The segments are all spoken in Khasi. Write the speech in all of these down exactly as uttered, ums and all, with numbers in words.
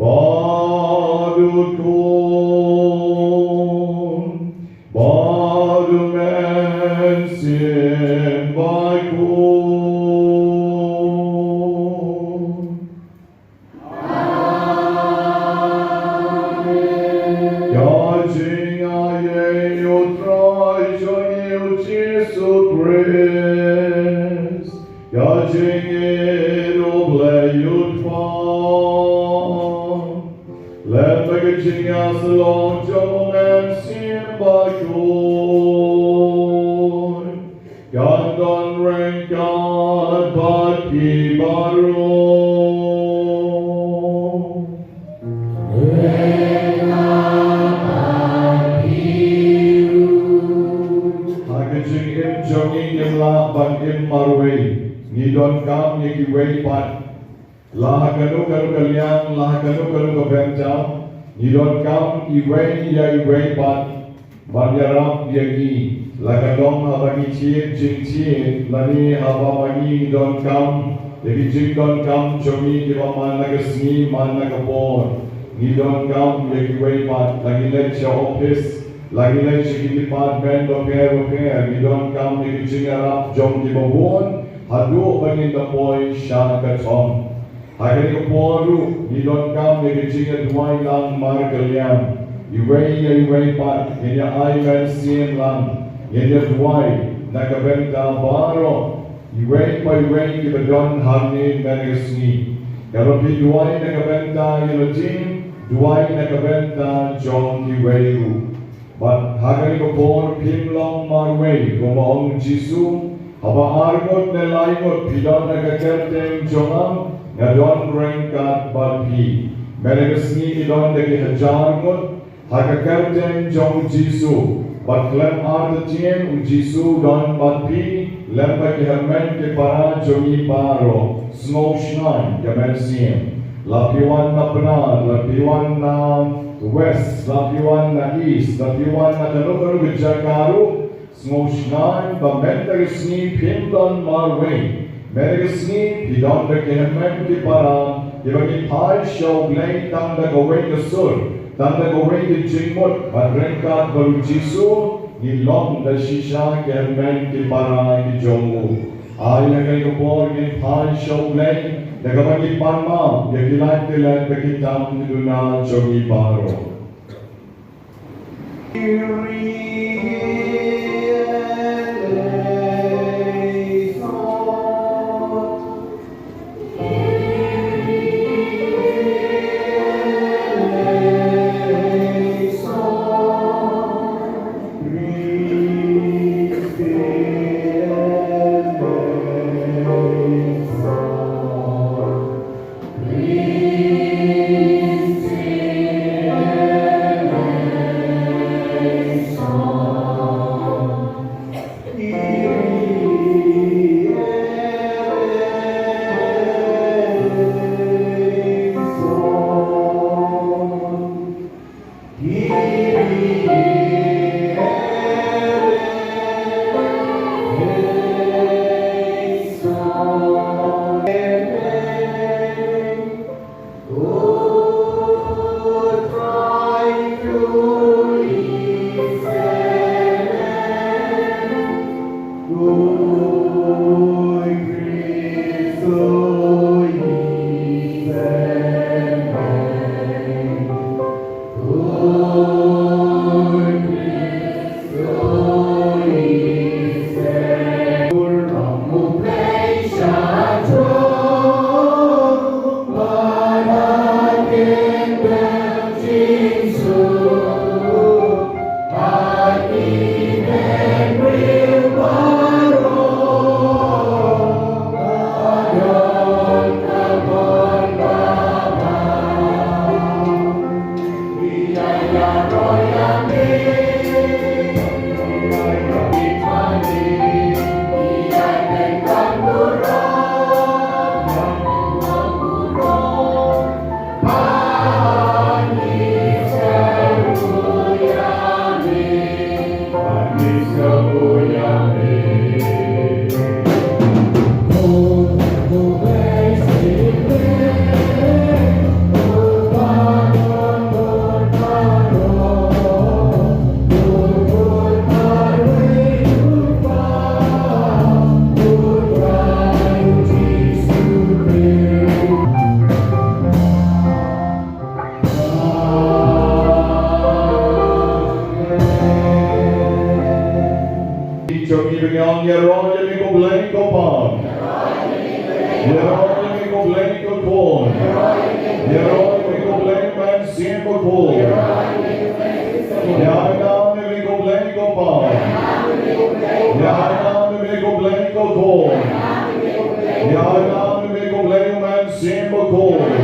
Bad u Khun, bad u Mynsiem Bakhuid. Ka jingaiei U Trai jong ngi U Jisu Khrist, ka jingïeit U Blei U Kpa, lem bad ka jingïasyllok jong U Mynsiem Bakhuid, kan don ryngkat bad phi baroh. Ha ka jingim jong ngi ngim lah ban im marwei, ngi donkam ïa kiwei pat. La ha kano kano ka liang, la ha kano kano ka bynta, ngi donkam iwei ïa iwei pat ban ïarap ïa ngi. La ka long haba ngi thied jingthied lane haba ma ngi donkam ïa ki jingdonkam jong ngi kiba man la ka sngi man la ka por, ngi donkam ïa kiwei pat. La ngi leit sha ophis, la ngi leit sha ki department bapher bapher, ngi donkam ïa ki jingïarap jong kiba bun haduh ba ngin da poi sha ka thong. Ha kane ka por ruh ngi donkam ïa ka jingïaduwai lang markylliang. Iwei ïa iwei pat ngin ïa ai mynsiem lang, ngin ïaduwai na ka bynta baroh iwei pa iwei kiba don hangne mynne ka sngi. Haba phi duwai na ka bynta ïa lade, duwai na ka bynta jong kiwei ruh. Bad ha kane ka por phim long marwei, kumba ong Jisu, haba ar ngut ne lai ngut phi don ha ka kyrteng jong nga, nga don ryngkat bad phi. Mynne ka sngi ngi don da ki hajar ngut ha ka kyrteng jong Jisu. Bad khlem artatien U Jisu u don bad phi lem bad ki hynmen ki para jong ngi baroh. Sngewshngaiñ ka mynsiem. La phi wan na Pnar, la phi wan na West, la phi wan na East, la phi wan na kano kano ka jaka ruh, sngewshngaiñ ba mynta ka sngi phim don marwei. Mynta ka sngi phi don bad ki hynmen ki para kiba ngi phai sha U Blei tang da kawei ka sur, tang da kawei ka jingmut, bad ryngkat bad U Jisu ngi long da shisha ki hynmen ki para ki jong u. Ai la ka por ngin phai sha U Blei da kaba ngin pan map ïa ki lad ki lad bad ki tam ki duna jong ngi baroh. Jong ngi ba ngi ong ïaroh ïa me ko Blei ko Pa. Ïaroh ïa me ko Blei ko Khun. Ïaroh ïa me ko Blei Mynsiem Bakhuid. Ïaroh ïa me ko Blei ko Pa. Ïaroh ïa me ko Blei ko Khun. Ïaroh ïa me ko Blei Mynsiem Bakhuid.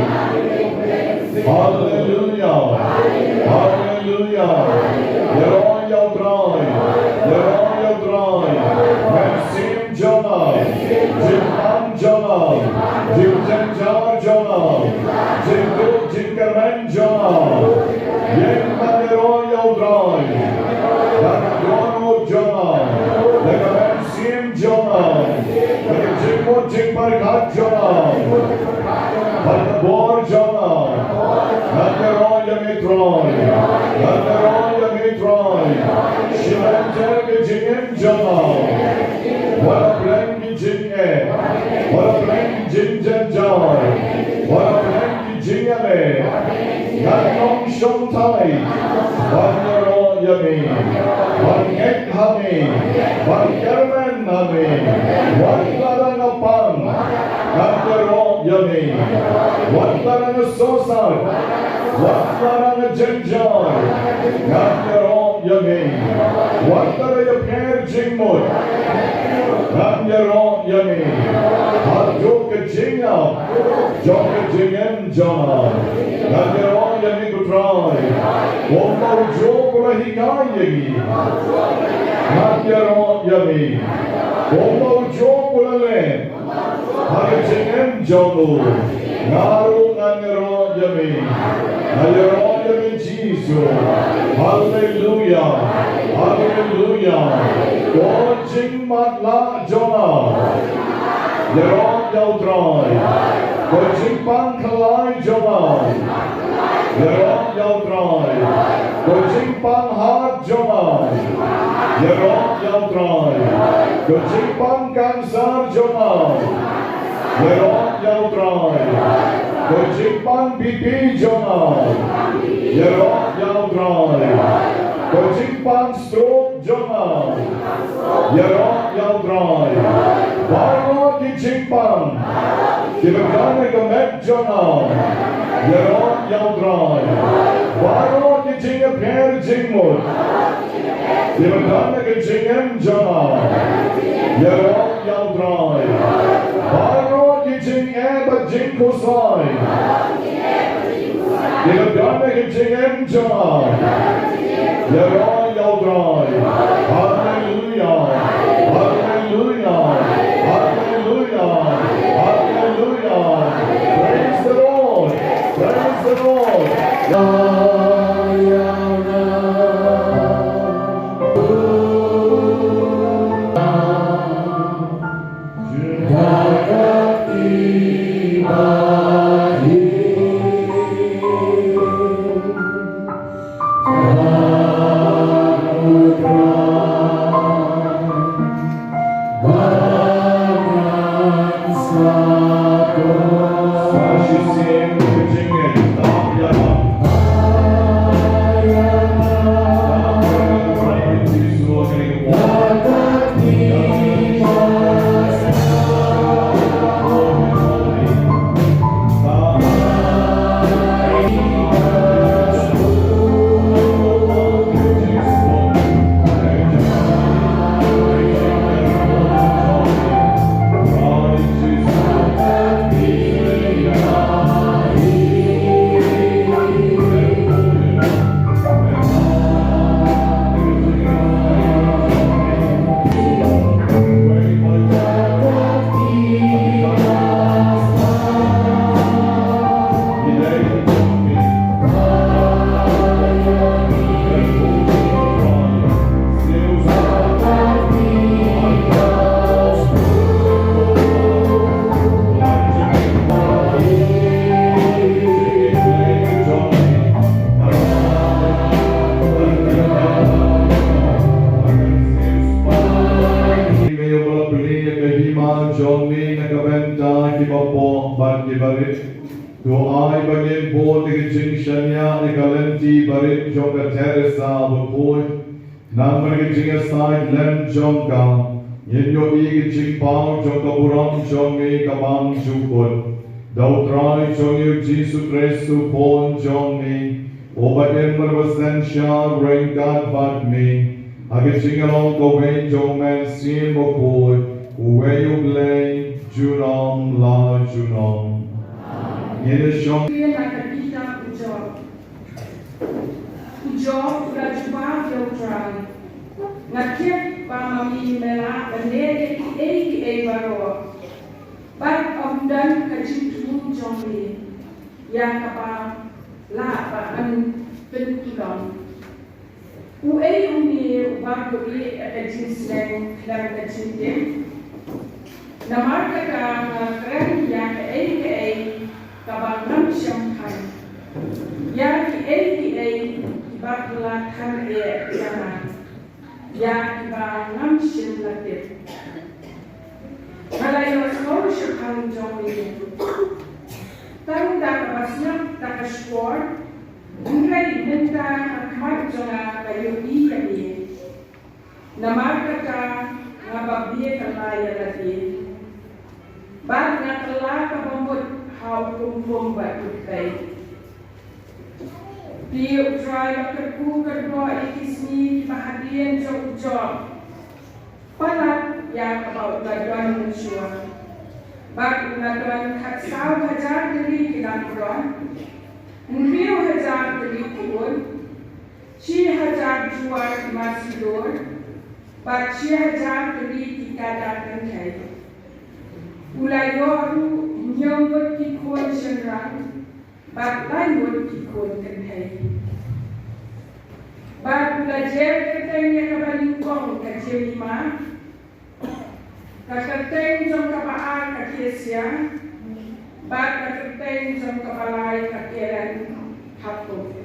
Haleluya. Haleluya. Ïaroh ïa U Trai. Ïaroh ïa U Trai. Mynsiem jong nga. Jingpang jong nga. Jingjynjar jong nga. Jingduk jingkyrmen jong nga. Ïeng ban ïaroh ïa U Trai. Da ka dohnud jong nga. Da ka mynsiem jong nga. Da ka jingmut jingpyrkhat jong nga. Bad ka bor jong nga. Ngan ïaroh ïa me Trai. Ngan ïaroh ïa me Trai. Shim lynter ka jingim jong nga. Wat la pleng ki jingeh. Wat la pleng ki jingjynjar. Wat la pleng ki jingïaleh. Ngan ym shong thait. Ban ïaroh ïa me. Ban ngeit ha me. Ban kyrmen ha me. Wat la dang nga pang. Ngan ïaroh ïa me. Wat la dang nga sohsat. Wat la dang nga jynjar. Ngan ïaroh ïa me. Wat la dang ïapher jingmut. Ngan ïaroh ïa me. Haduh ka jingïap jong ka jingim jong nga. Ngan ïaroh ïa me ko Trai. Kumba u Job u la hikai ïa ngi. Ngan ïaroh ïa me. Kumba u Job u la leh ha ka jingim jong u. Nga ruh ngan ïaroh ïa me. Ngan ïaroh ïa me Jisu. Haleluya. Haleluya. Ko jingmatlah jong nga. Ïaroh ïa U Trai. Ko jingpang khlaiñ jong nga. Ïaroh ïa U Trai. Ko jingpang hat jong nga. Ïaroh ïa U Trai. Ka jingpang cancer jong nga, ïaroh ïa U Trai. Ka jingpang B P jong nga, ïaroh ïa U Trai. Ka jingpang stroke jong nga, ïaroh ïa U Trai. Baroh ki jingpang kiba don ha ka met jong nga, ïaroh ïa U Trai. Baroh ki jingïapher jingmut kiba don ha ka jingim jong nga, ïaroh ïa U Trai. Baroh ki jingeh bad jingkhuslai kiba don ha ka jingim jong nga, ïaroh ïa U Trai. Haleluia. Haleluia. Haleluia. Haleluia. Praise the Lord. Praise the Lord. Hima jong me na ka bynta kiba pop bad kiba rit. To ai ba ngin bud ïa ka jingshaniah ïa ka lynti barit jong ka Teresa bakhuid. Namar ka jingïasaid lem jong ka, ngin ïohi ka jingpaw jong ka burom jong me ka bym ju kut. Da U Trai jong ngi U Jisu Khrist U Khun jong me, uba im bad ba synshar ryngkat bad me, ha ka jingïalong kawei jong U Mynsiem Bakhuid, uwei U Blei, junom la junom. Ngin ïa shong. Ïa na ka kitab U Job. U Job u la jubab ïa U Trai, nga tip ba ma me me lah ban leh ïa kiei kiei baroh. Bad ym don ka jingthmu jong me ïa kaba lah ban pynkulmar. Uei une uba buhrieh ïa ka jingsneng khlem ka jingtip? Namar kata nga kren ïa kaei kaei kaba ngam shym than, ïa kiei kiei kiba phylla than eh ïa nga, ïa kiba ngam shym la tip. Nga la ïohsngew shaphang jong me tang da kaba sngap da ka shkor, hynrei mynta ka khmat jong nga ka ïohi ïa me. Namar kata nga ba beh kylla ïa lade, bad nga kylla kaba mut ha u kumkum bad u tei. Te U Trai u la kyrkhu kyrdoh ïa ki sngi kiba hadien jong u Job, palat ïa kaba u la don mynshuwa. Bad u la don khatsaw hajar tylli ki langbrot, hynriew hajar tylli ki ut, shi hajar juar ki masi dur, bad shi hajar tylli ki kada kynthei. U la ïoh ruh hynñiew ngut ki khun shynrang bad lai ngut ki khun kynthei. Bad u la jer kyrteng ïa kaba nyngkong ka Jemima, ka kyrteng jong kaba ar ka Kesia, bad ka kyrteng jong kaba lai ka Keren Hapuk.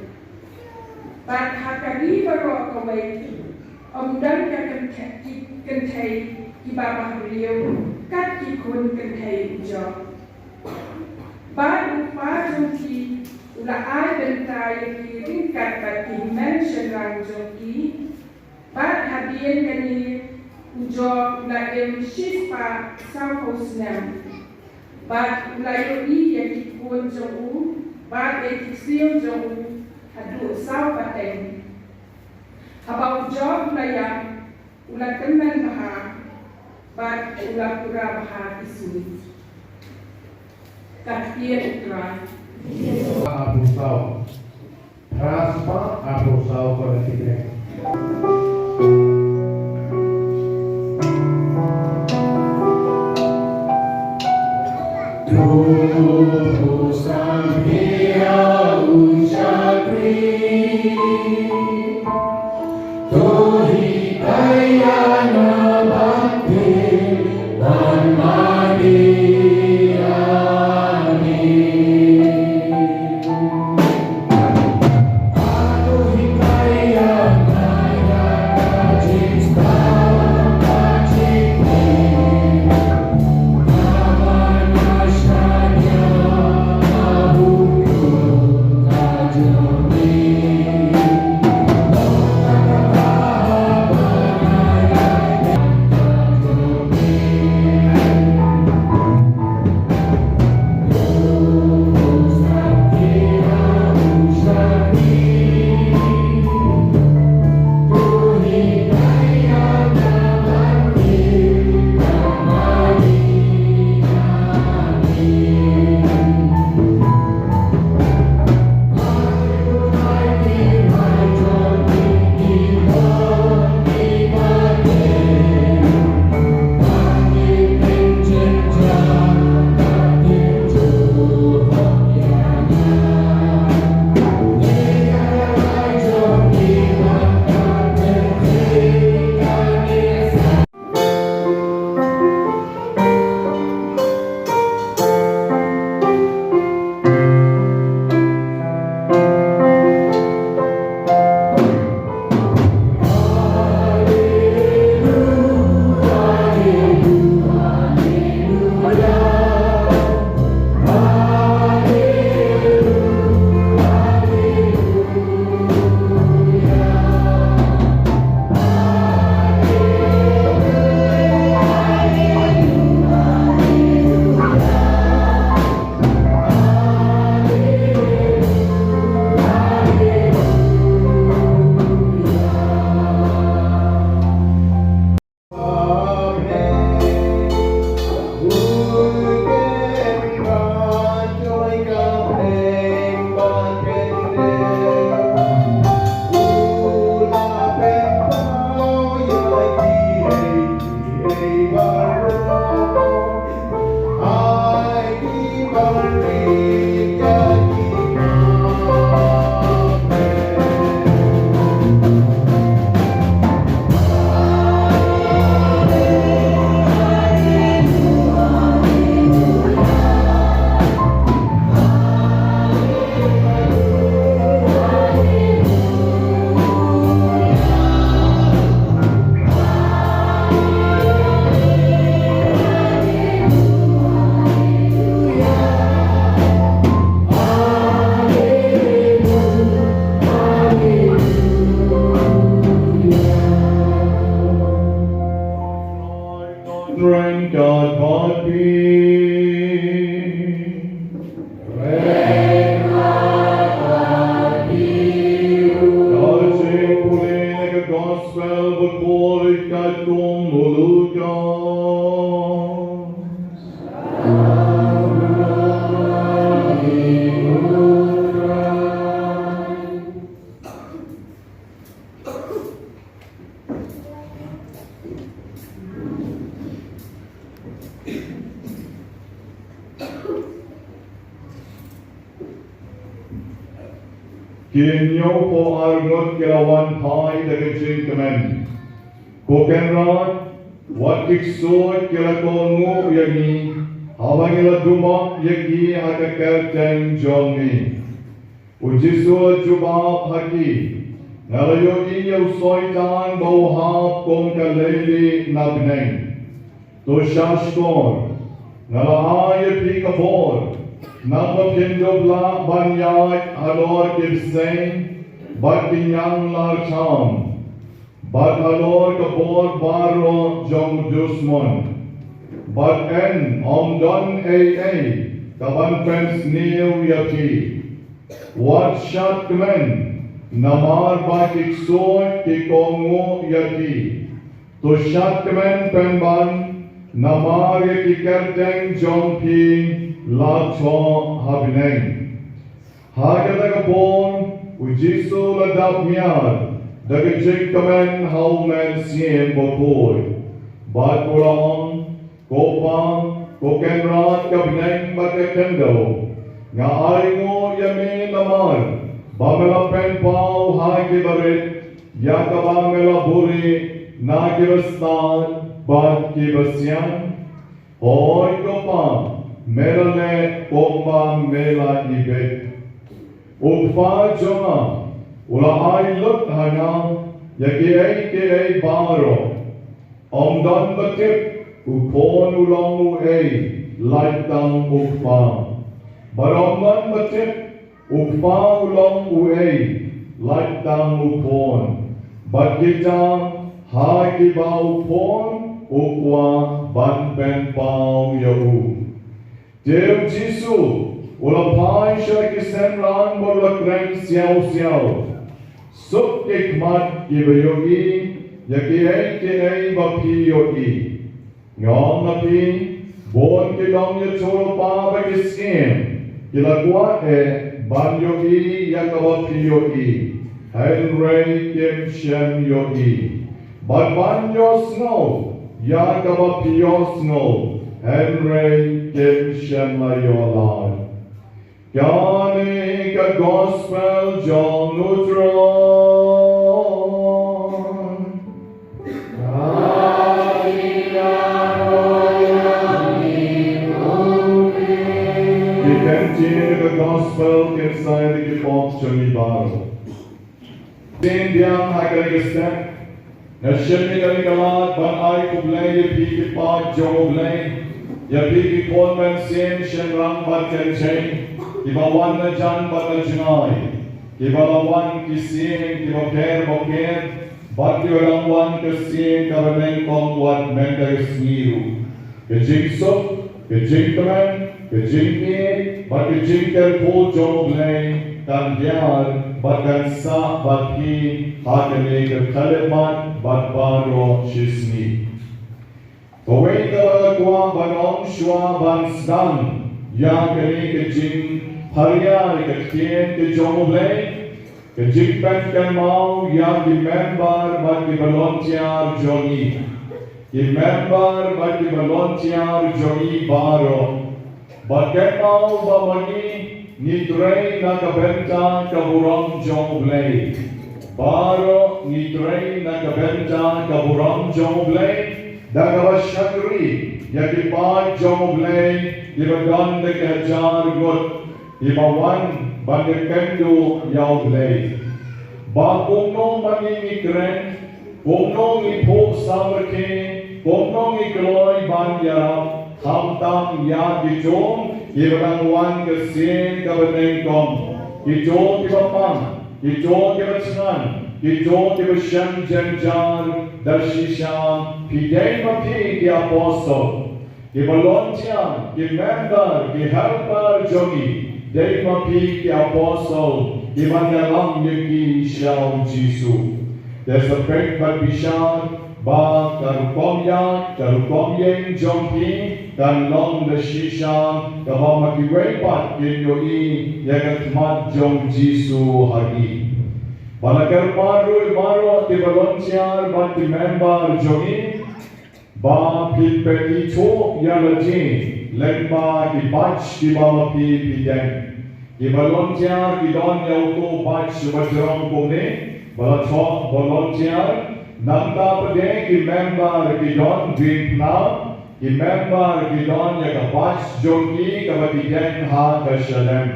Bad ha ka ri baroh kawei, Ym don ka kynthei, ki kynthei kiba briew kat ki khun kynthei u Job. Bad u kpa jong ki u la ai bynta ïa ki ryngkat bad ki hynmen shynrang jong ki. Bad hadien kane u Job u la im shispah sawphew snem. Bad u la ïohi ïa ki khun jong u bad ïa ki ksiew jong u haduh saw pateng. Haba u Job u la ïap, u la tymmen bha bad u la pura bha ki sngi. Ka ktien U Trai. Arphew saw. Phra spah arphew saw, ko na ki briew. Reign God bad phi. Ka jingpule na ka gospel bakhuid katkum u Lukas. Ki hynñiewphew arngut ki la wan phai da ka jingkmen. Ko Kynrad, wat kyrkhu, ki la kohnguh ïa ngi haba ngi la dumok ïa ki ha ka kyrteng jong me. U Jisu u la jubab ha ki, Nga la ïohi ïa u Soitan ba u hap kum ka leili na bneng. To sha shkor, nga la ai ïa phi ka bor, naba phin dup lah ban ïaid halor ki bseiñ bad ki ñianglarkham, bad halor ka bor baroh jong u dusmon. Bad ym don ei ei ka ban pynsniew ïa phi. Wat shad kmen, namar ba ki ksuid ki kohnguh ïa phi. To shad kmen pynban, namar ïa ki kyrteng jong phi la thoh ha bneng. Ha kata ka por, u Jisu u la dap miar da ka jingkmen ha u Mynsiem Bakhuid, bad u la ong, Ko Pa, ko Kynrad ka bneng bad ka khyndew, nga ainguh ïa me namar ba me la pynpaw ha ki barit ïa kaba me la buhrieh na ki bastad bad ki basiang. Hooid ko Pa, me la leh kumba me la ibit. U Kpa jong nga u la ai lut ha nga ïa kiei kiei baroh. Ym don ba tip u Khun u long uei, lait tang u Kpa. Bad ym don ba tip u Kpa u long uei, lait tang u Khun, bad kita ha kiba u Khun u kwah ban pynpaw ïa u. Te u Jisu u la phai sha ki synran bad u la kren siaw siaw, Suk ki khmat kiba ïohi ïa kiei kiei ba phi ïohi. Nga ong ha phi, bun ki nongïathuhlypa bad ki syiem ki la kwah eh ban ïohi ïa kaba phi ïohi, hynrei kim shym ïohi, bad ban ïohsngew ïa kaba phi ïohsngew, hynrei kim shym la ïoh lad. Kane ka gospel jong u Trai. Ki ktien jong ka gospel kin sa ïa ki pop jong ngi baroh. Sien biang ha kane ka step. Nga shim ïa kane ka lad ban ai khublei ïa phi ki paid jong U Blei, ïa phi ki khun mynsiem shynrang bad kynthei, kiba wan na jan bad na jngai, kiba la wan ki syiem kiba pher bapher, bad kiba dang wan ka sien kaba nyngkong wat mynta ka sngi ruh. Ka jingsuk, ka jingkmen, ka jingïeit bad ka jingkyrkhu jong U Blei kan hiar bad kan sah bad phi ha kane ka khyllipmat bad baroh shi sngi. Kawei kaba nga kwah ban ong shuwa ban sdang ïa kane ka jingpharia ïa ka ktien ka jong U Blei, ka jingpynkynmaw ïa ki member bad ki volunteer jong ngi. Ki member bad ki volunteer jong ngi baroh. Bad kynmaw ba ma ngi ngi trei na ka bynta ka burom jong U Blei. Baroh ngi trei na ka bynta ka burom jong U Blei, da kaba shakri ïa ki paid jong U Blei kiba don da ki hajar ngut, kiba wan ban ïakynduh ïa U Blei. Ba kumno ma ngi ngi kren, kumno ngi phuh samrkhie, kumno ngi kloi ban ïarap, khamtam ïa kito kiba dang wan ka sien kaba nyngkong, kito kiba pang, kito kiba thngan, kito kiba shem jynjar, da shisha phi dei ma phi ki apostol. Ki volunteer, ki member, ki helper jong ngi, dei ma phi ki apostol, kiban ïalam ïa ki sha u Jisu. Te sa peit bad bishar ba ka rukom ïaid, ka rukom ïeng jong phi kan long da shisha kaba ma kiwei pat kin ïohi ïa ka khmat jong u Jisu ha ngi. Ba la kyrpad ruh ïa baroh ki volunteer bad ki member jong ngi, ba phin pynithuh ïa lade lyngba ki batch kiba ma phi phi deng. Ki volunteer ki don ïa uto u batch uba jrong kumne, ba la thoh volunteer. Nangta pat de ki member ki don diengphna, ki member ki don ïa ka batch jong ki kaba ki deng ha ka shalem.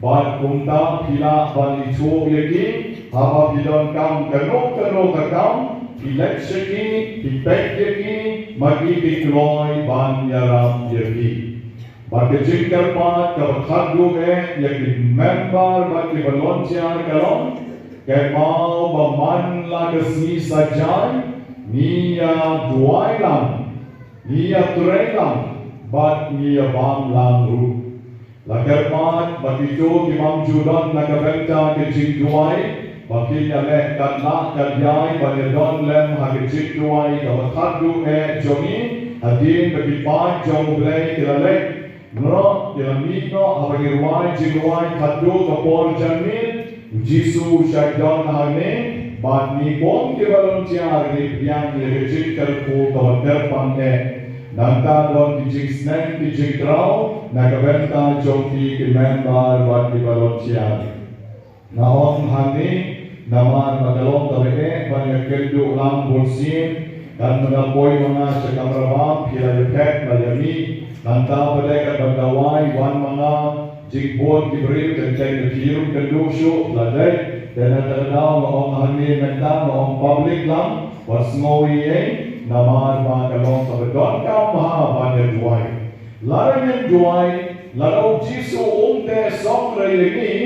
Bad kumta phi lah ban ithuh ïa ki, Haba phi donkam kano kano ka kam, phi leit sha ki, phi peit ïa ki, ma ki ki kloi ban ïarap ïa phi. Bad ka jingkyrpad kaba khatduh eh ïa ki member bad ki volunteer ka long, kynmaw ba man la ka sngi Saitjaiñ, ngi ïa duwai lang, ngi ïa trei lang, bad ngi ïa bam lang ruh. La kyrpad ba kito ki bym ju don na ka bynta ka jingduwai, ba kin ïaleh katba lah katba ïai ban ïadon lem ha ka jingduwai kaba khatduh eh jong ngi, hadien ba ki paid jong U Blei ki la leit. Ngi la mih noh haba ngi rwai jingrwai khatduh ka por janmiet, U Jisu u shait don hangne, bad ngi kum ki volunteer ngi pdiang ïa ka jingkyrkhu kaba kyrpang eh. Nangta don ki jingsneng ki jingkraw na ka bynta jong ki, ki member bad ki volunteer. Nga ong hangne namar ba ka long kaba eh ban ïakynduh lang bun sien. Katba nga poi ma nga sha kamra bam, phi la ïaphet la ïamih. Nangta pat de katba nga wai wan ma nga, jingbun ki briew, teng teng da phi ruh kynduh shuh la dei. Te na kata ka daw nga ong hangne mynta, nga ong public lang, wat sngew ei ei, namar ba ka long kaba donkam bha ban ïaduwai. Lada ngin duwai, lada U Jisu um teh song re ïa ngi,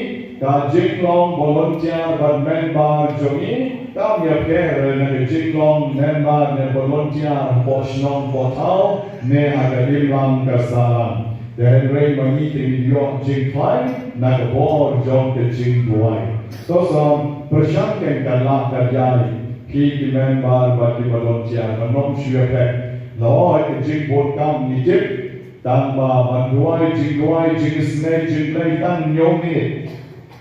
ka jinglong volunteer bad member jong ngi kam ïapher na ka jinglong member ne volunteer hapoh shnong hapoh thaw ne ha ka imlang ka sahlang. Te hynrei ma ngi te ngin ïoh jingkhlaiñ na ka bor jong ka jingduwai. To song, pyrshang kein, ka lah ka jai, phi ki member bad ki volunteer, ban ym shu ïaphet. La hoi ka jingbun kam ngi tip, tang ba ban duwai, jingduwai, jingisynei, jingduwai tang hynñiew minit.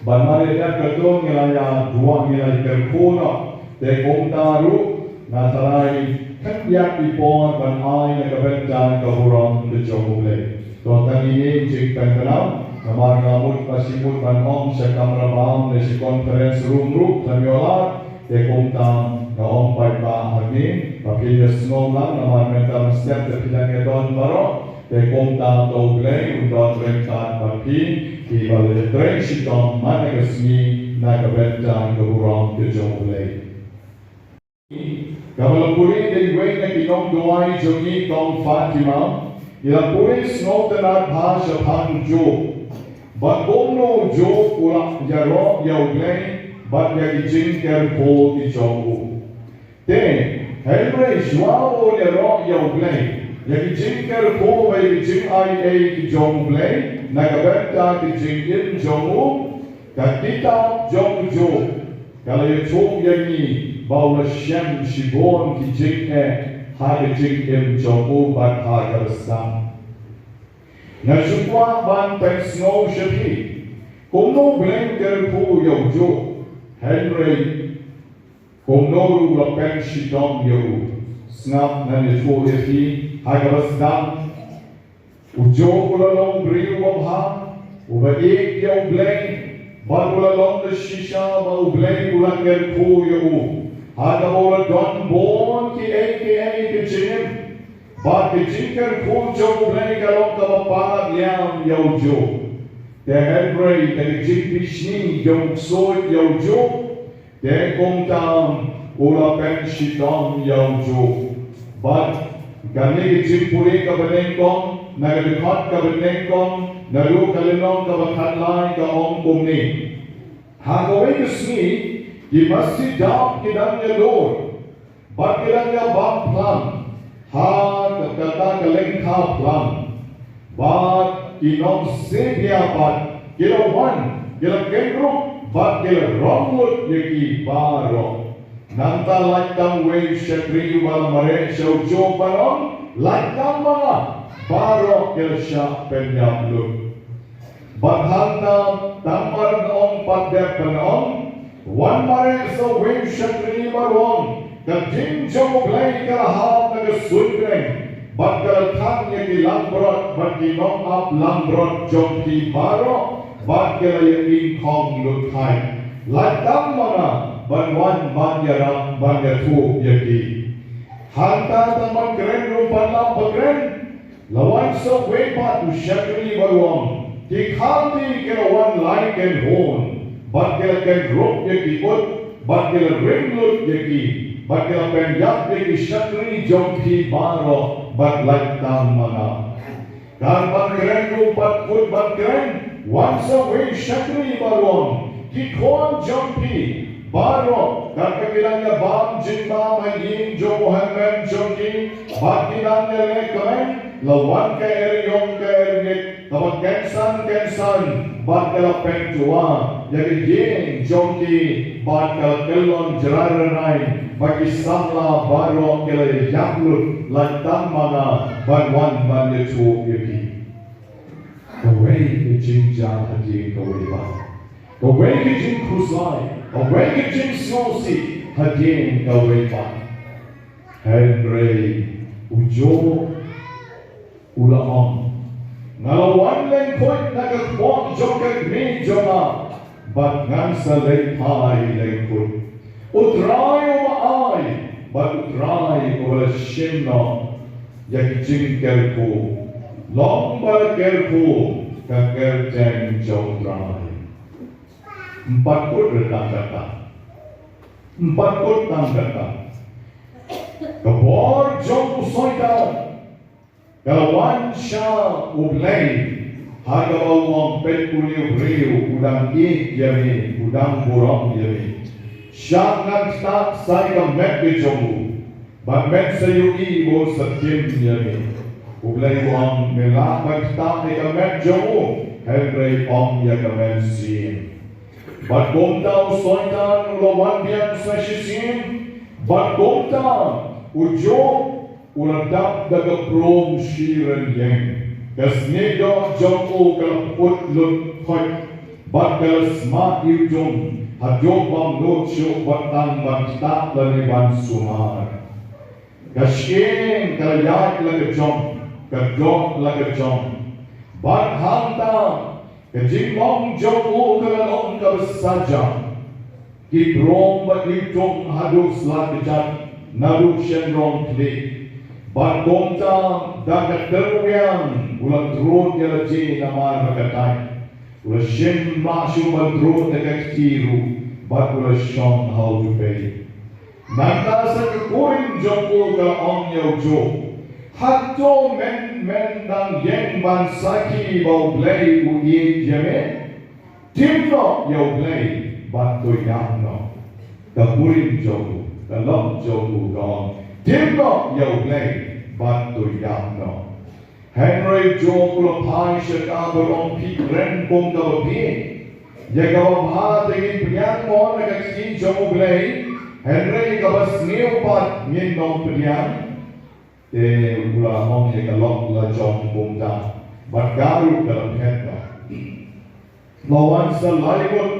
Ban mareh dep katto ngi la ïaduwai, ngi la ïakyrkhu noh. Te kumta ruh nga tharai khyndiat ki por ban ai na ka bynta ka burom ka jong U Blei. To tang ine i jingpynpaw, namar nga mut ba shu mut ban ong sha kamra bam ne sha conference room ruh khlem ïoh lad. Te kumta nga ong paidbah hangne, ba phin ïasngew lang namar mynta mynstep te phi dang ïadon baroh. Te kumta to U Blei un don ryngkat bad phi, kiba la ïatrei shitom man la ka sngi na ka bynta ka burom ka jong U Blei. Kaba la pule da iwei na ki nongduwai jong ngi, Kong Fatima, i la pule sngewtynnad bha shaphang Job. Bad kumno Job u la ïaroh ïa U Blei bad ïa ki jingkyrkhu ki jong u. Te hynrei shuwa ba u ïaroh ïa U Blei, ïa ki jingkyrkhu bad ïa ki jingaiei ki jong U Blei na ka bynta ki jingim jong u, ka kitab jong u Job ka la ïathuh ïa ngi ba u la shem shibun ki jingeh ha ka jingim jong u bad ha kaba sdang. Nga shu kwah ban pynsngew sha phi kumno U Blei u kyrkhu ïa u Job, hynrei kumno ruh u la pynshitom ïa u. Sngap, ngan ïathuh ïa phi ha kaba sdang. U Job u la long briew uba bha, uba ïeit ïa U Blei, bad u la long da shisha ba U Blei u la kyrkhu ïa u. Ha kaba u la don bun kiei kiei ki jingim, bad ki jingkyrkhu jong U Blei ka long kaba palat liam ïa u Job. Te hynrei da ki jingbishni jong u ksuid ïa u Job, te kumta u la pynshitom ïa u Job. Bad kane ka jingpule kaba nyngkong, na ka dkhot kaba nyngkong, naduh ka lynnong kaba khatlai ka ong kumne. Ha kawei ka sngi, ki masi dab ki dang ïalur, bad ki dang ïabam phlang ha kata ka lyngkha phlang. Bad ki nongsebia pat ki la wan, ki la kynrup, bad ki la rong lut ïa ki baroh. Nangta lait tang uwei u shakri uba la mareh sha u Job ban ong, lait tang ma nga. Baroh ki la shah pynïap lut. Bad hangta tang mar nga ong pat dep ban ong, wan mareh sa uwei u shakri ban ong, ka ding jong U Blei ka la hap na ka suiñbneng, bad ka la thang ïa ki langbrot bad ki nongap langbrot jong ki baroh, bad ki la ïa ingkhong lut thait. Lait tang ma nga ban wan ban ïarap ban ïathuh ïa ki. Hangta tang ban kren ruh pat lam ba kren. La wan sa uwei pat u shakri bad u ong, ki Khaldi ki la wan lai kynhun, bad ki la kynrup ïa ki ut, bad ki la ring lut ïa ki, bad ki la pynïap ïa ki shakri jong phi baroh, bad lait tang ma nga. Kan ban kren ruh bad kut ban kren, wan sa wei shakri baroh, ki khun jong phi baroh, kan ka ki dang ïa bam jingbam ha ïing jong u hynmen jong ki, bad ki dang ïa leh kmen, la wan ka eriong ka eriet, kaba kynsan kynsan, bad ka la pynduh ïa ka ïing jong ki, bad ka la kyllon jrai ranai, bad ki samla baroh ki la ïap lut, lait tang ma nga, ban wan ban ïathuh ïa ki. Kawei ka jingjia hadien kawei pat. Kawei ka jingkhuslai, kawei ka jingsngewsih hadien kawei pat. Hynrei u Job u la ong, nga la wan lyngkhuit na ka kpoh jong ka kmie jong nga, bad ngan sa leit phai lyngkhuit. U Trai uba ai, bad U Trai uba la shim noh ïa ka jingkyrkhu. Long ba la kyrkhu ka kyrteng jong U Trai. Em pat kut re tang kata. Em pat kut tang kata. Ka bor jong u Soitan ka la wan sha U Blei, ha kaba u ong, peit, une u briew u dang ïeit ïa me, u dang burom ïa me. Shah ngan ktah sa ïa ka met ka jong u, bad men sa ïohi ba un sa tim ïa me. U Blei u ong, me lah ban ktah ïa ka met jong u, hynrei ym ïa ka mynsiem. Bad kumta u Soitan u la wan biang sa shisien, bad kumta u Job u la dap da ka prom shi rynïeng. Ka snieh doh jong u ka la pyut lut khoit, bad ka la sma iwdum, haduh bym nud shuh wat tang ban ktah lane ban sumar. Ka shyieng ka la ïaid la ka jong, ka doh la ka jong. Bad hangta ka jinglong jong u ka la long kaba saja. Ki prom bad iwdum haduh sla kjat naduh shynrong khlieh. Bad kumta da ka tyrwiang u la trud ïa lade namar ba ka dait. U la shim lah shuh ban trud da ka kti ruh, bad u la shong ha u duwai. Nangta sa ka kurim jong u ka la ong ïa u Job, hato men, men dang ïeng ban sakhi ba U Blei u ïeit ïa me? Tim noh ïa U Blei bad to ïap noh. Ka kurim jong u, ka lok jong u ka ong, tim noh ïa U Blei bad to ïap noh. Hynrei u Job u la phai sha ka baroh, phi kren kum kaba bieit. Ïa kaba bha te ngin pdiang mo na ka ktien jong U Blei, hynrei ïa kaba sniew pat ngin ym pdiang. Te u la ong ïa ka lok la jong kumta, bad ka ruh ka la phet noh. La wan sa lai ngut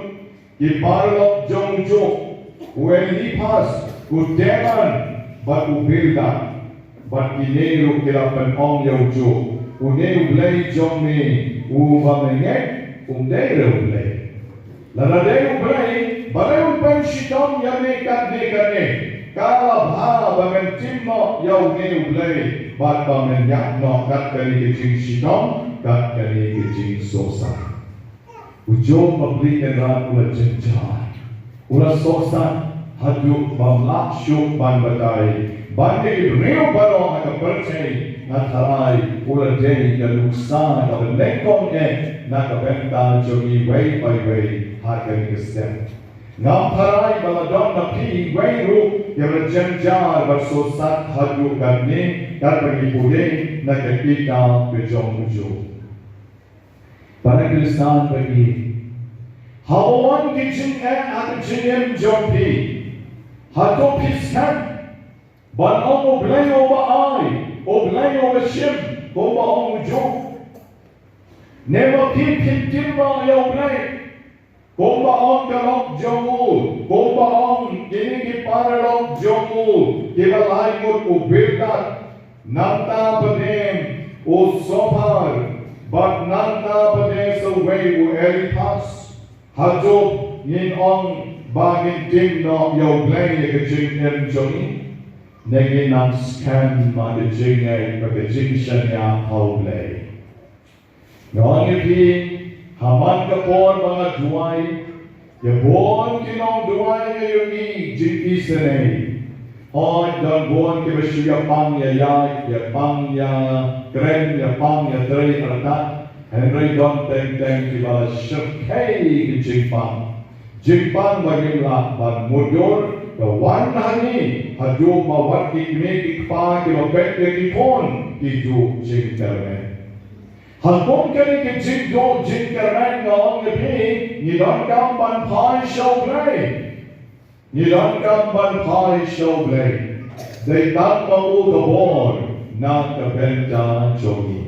ki paralok jong u Job, u Eliphas, u Teman, bad u Bildad. Bad kine ruh ki la pynong ïa u Job, une U Blei jong me uba me ngeit, um dei re U Blei. Lada dei U Blei, balei un pynshitom ïa me katne katne? Ka la bha ba men tim noh ïa une U Blei, bad ba men ïap noh kat kane ka jingshitom, kat kane ka jingsohsat. U Job, ma pli Kynrad, u la jynjar, u la sohsat haduh bym lah shuh ban batai. Ban ïa ki briew baroh ha ka pyrthei, nga tharai u la dei ka nuksa kaba nyngkong eh na ka bynta jong ngi iwei pa iwei ha kane ka step. Ngam tharai ba la don na phi iwei ruh kiba la jynjar bad sohsat haduh katne, katba ngi pule na ka kitab ka jong u Job. Para Khristan ba ïeit, haba wan ki jingeh ha ka jingim jong phi, hato phi skhem ban ong U Blei uba ai, U Blei uba shim, kumba ong u Job? Ne ma phi, phi tim noh ïa U Blei, kumba ong ka lok jong u, kumba ong kine ki paralok jong u kiba lai ngut, u Bildad, nangta pat u Sophar, bad nangta pat sa uwei u Eliphas? Haduh ngin ong ba ngin tim noh ïa U Blei ïa ka jingim jong ngi? Ne ngin nang skhem ha ka jingngeit bad ka jingshaniah ha U Blei? Nga ong ïa phi, ha man ka por ba nga duwai, Ïa bun ki nongduwai nga ïohi jingïaseng. Hooid, don bun kiba shu ïa pang ïa ïaid, ïa pang ïa kren, ïa pang ïa trei artat. Hynrei don teng teng kiba la shyrkhei ki jingpang. Jingpang ba ngim lah ban mutdur, ka wan ha ngi haduh ba wat ki kmie ki kpa kiba peit ïa ki khun ki duh jingkyrmen. Ha kum kane ka jingduh jingkyrmen nga ong ïa phi, ngi donkam ban phai sha U Blei. Ngi donkam ban phai sha U Blei. Dei tang ma u ka bor na ka bynta jong ngi.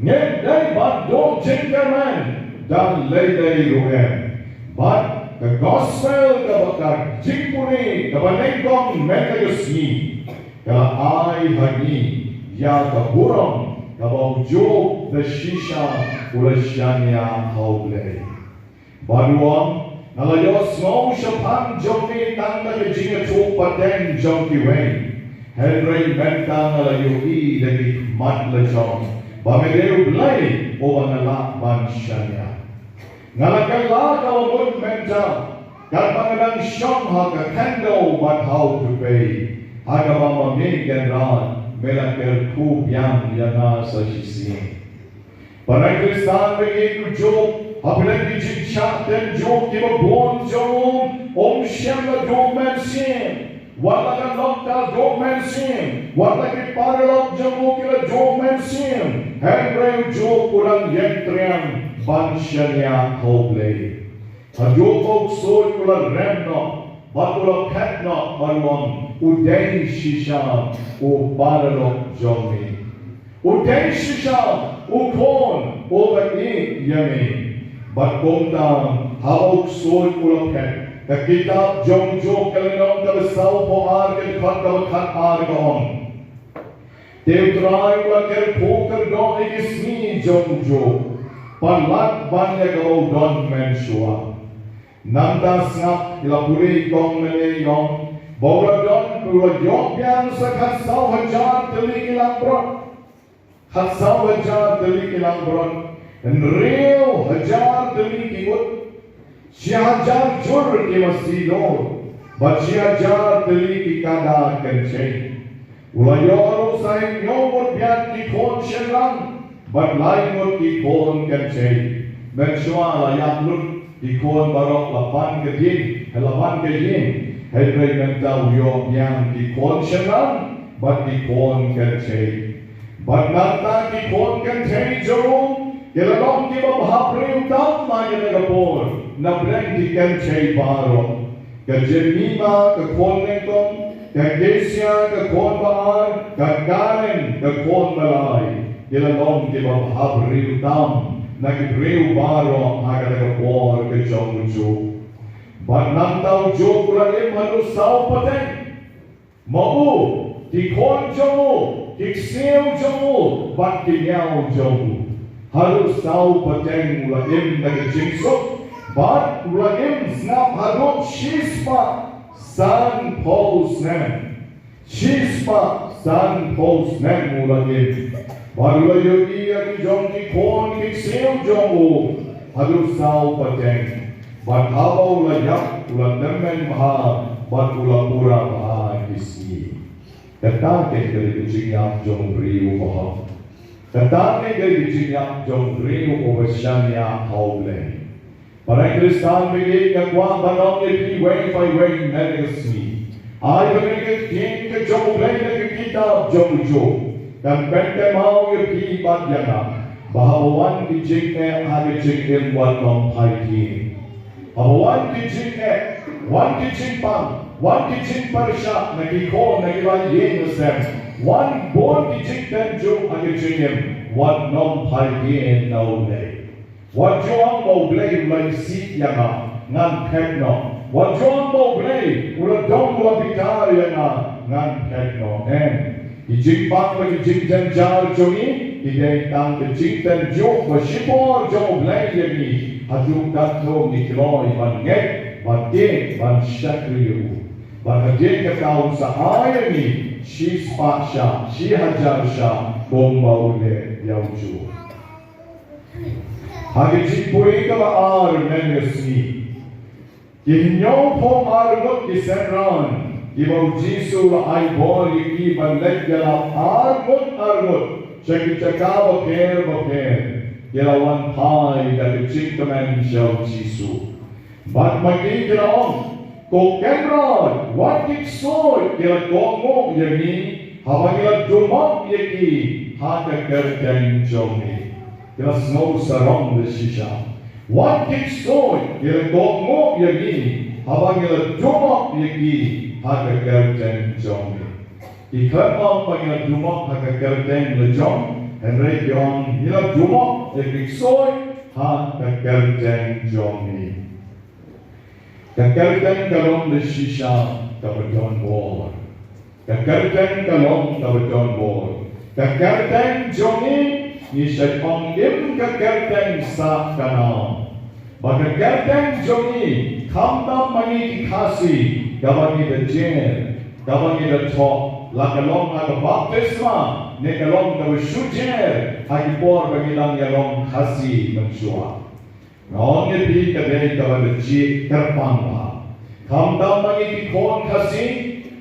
Ngim dei ban duh jingkyrmen da lei lei ruh em. Bad ka gospel kaba, ka jingpule kaba nyngkong mynta ka sngi, ka la ai ha ngi ïa ka burom kaba u Job da shisha u la shaniah ha U Blei. Bad u ong, nga la ïohsngew shaphang jong me tang da ka jingïathuh pateng jong kiwei. Hynrei mynta nga la ïohi da ki khmat la jong ba me dei U Blei uba nga lah ban shaniah. Nga la kylla ka la mut mynta, katba nga dang shong ha ka khyndew bad ha u tupei, ha kaba ma me Kynrad me la kyrkhu biang ïa nga sa shisien. Para Khristan, ba ïeit, u Job, hapdeng ki jingshah tynjuh kiba bun jong u, um shym la duh mynsiem. Wat la ka lok ka duh mynsiem, wat la ki paralok jong u ki la duh mynsiem, hynrei u Job u dang ïeng triang ban shaniah ha U Blei. Haduh ba u ksuid u la rem noh bad u la phet noh, bad u ong, u dei shisha u paralok jong me. U dei shisha u khun uba ïeit ïa me. Bad kumta, haba u ksuid u la phet, ka kitab jong u Job ka lynnong kaba sawphew ar, ka dkhot kaba khatar ka ong: Te U Trai u la kyrkhu kyrdoh ïa ki sngi jong u Job, palat ban ïa kaba u don mynshuwa. Nangta sngap, ïa la pule i kong lane i ong, ba u la don, u la ïoh biang sa khatsaw hajar tylli ki langbrot. Khatsaw hajar tylli ki langbrot, hynriew hajar tylli ki ut, shi hajar jur ki masi lor, bad shi hajar tylli ki kada kynthei. U la ïoh ruh sa hynñiew ngut biang ki khun shynrang, bad lai ngut ki khun kynthei. Mynshuwa la ïap lut ki khun baroh, la pan ka dieng, la pan ka ïing. Hynrei mynta u ïoh biang ki khun shynrang bad ki khun kynthei. Bad nangta ki khun kynthei jong u ki la long kiba bhabriew tam ha kane ka por, napdeng ki kynthei baroh. Ka Jemima ka khun nyngkong, ka Kesia ka khun ba ar, ka Karen ka khun ba lai, ki la long kiba bhabriew tam na ki briew baroh ha kata ka por ka jong u Job. Bad nangta u Job u la im haduh saw pateng. Ma u, ki khun jong u, ki ksiew jong u, bad ki niaw jong u. Haduh saw pateng u la im da ka jingsuk, bad u la im sngap haduh shispah sanphew snem. Shispah sanphew snem u la im. Bad u la ïohi ïa ki jong ki khun ki ksiew jong u haduh saw pateng. Bad haba u la ïap u la tymmen bha, bad u la pura bha ki sngi. Kata ka dei ka jingïap jong u briew u bahok. Kata ka dei ka jingïap jong u briew uba shaniah ha U Blei. Para Khristan, ba ïeit, nga kwah ban ong ïa phi iwei pa iwei mynne ka sngi. Ai ba kane ka ktien ka jong U Blei na ka kitab jong u Job kan pynkynmaw ïa phi bad ïa nga ba haba wan ki jingeh ha ka jingim, wat nym phai kien. Haba wan ki jingeh, wan ki jingpang, wan ki jingpyrshah na ki khun, na ki ba ïing sem, wan bun ki jingtynjuh ha ka jingim, wat nym phai kien na U Blei. Wat ju ong ba U Blei u la isih ïa nga, ngan phet noh. Wat ju ong ba U Blei u la dom, u la bitar ïa nga, ngan phet noh. Em. Ki jingpang bad ki jingjynjar jong ngi ki dei tang ka jingtynjuh ba shipor jong U Blei ïa ngi haduh katno ngi kloi ban ngeit, ban tieng, ban shakri ïa u. Bad hadien kata un sa ai ïa ngi shispah shah, shi hajar shah kumba u leh ïa u Job. Ha ka jingpule kaba ar mynne ka sngi, Ki hynñiewphew arngut ki synran kiba u Jisu u la ai bor ïa ki ban leit ïalap arngut arngut sha ki jaka bapher bapher, ki la wan phai da ka jingkmen sha u Jisu. Bad ma ki ki la ong, Ko Kynrad, wat kit ksuid, ki la kohnguh ïa ngi haba ngi la dumok ïa ki ha ka kyrteng jong ngi. Ki la sngew sarong da shisha. Wat kit ksuid, ki la kohnguh ïa ngi haba ngi la dumok ïa ki ha ka kyrteng jong ngi. Ki khlem ong ba ngi la dumok ha ka kyrteng la jong, hynrei ki ong ngi la dumok ïa ki ksuid ha ka kyrteng jong ngi. Ka kyrteng ka long da shisha kaba don bor. Ka kyrteng ka long kaba don bor. Ka kyrteng jong ngi, ngi shait ong im ka kyrteng sah ka nam. Ba ka kyrteng jong ngi, khamtam ma ngi ki Khasi, kaba ngi da jer, kaba ngi da thoh, la ka long ha ka baptisma, ne ka long kaba shu jer ha ki por ba ngi dang ïalong Khasi mynshuwa. Nga ong ïa phi, ka dei kaba da jied kyrpang bha. Khamtam ma ngi ki khun Khasi,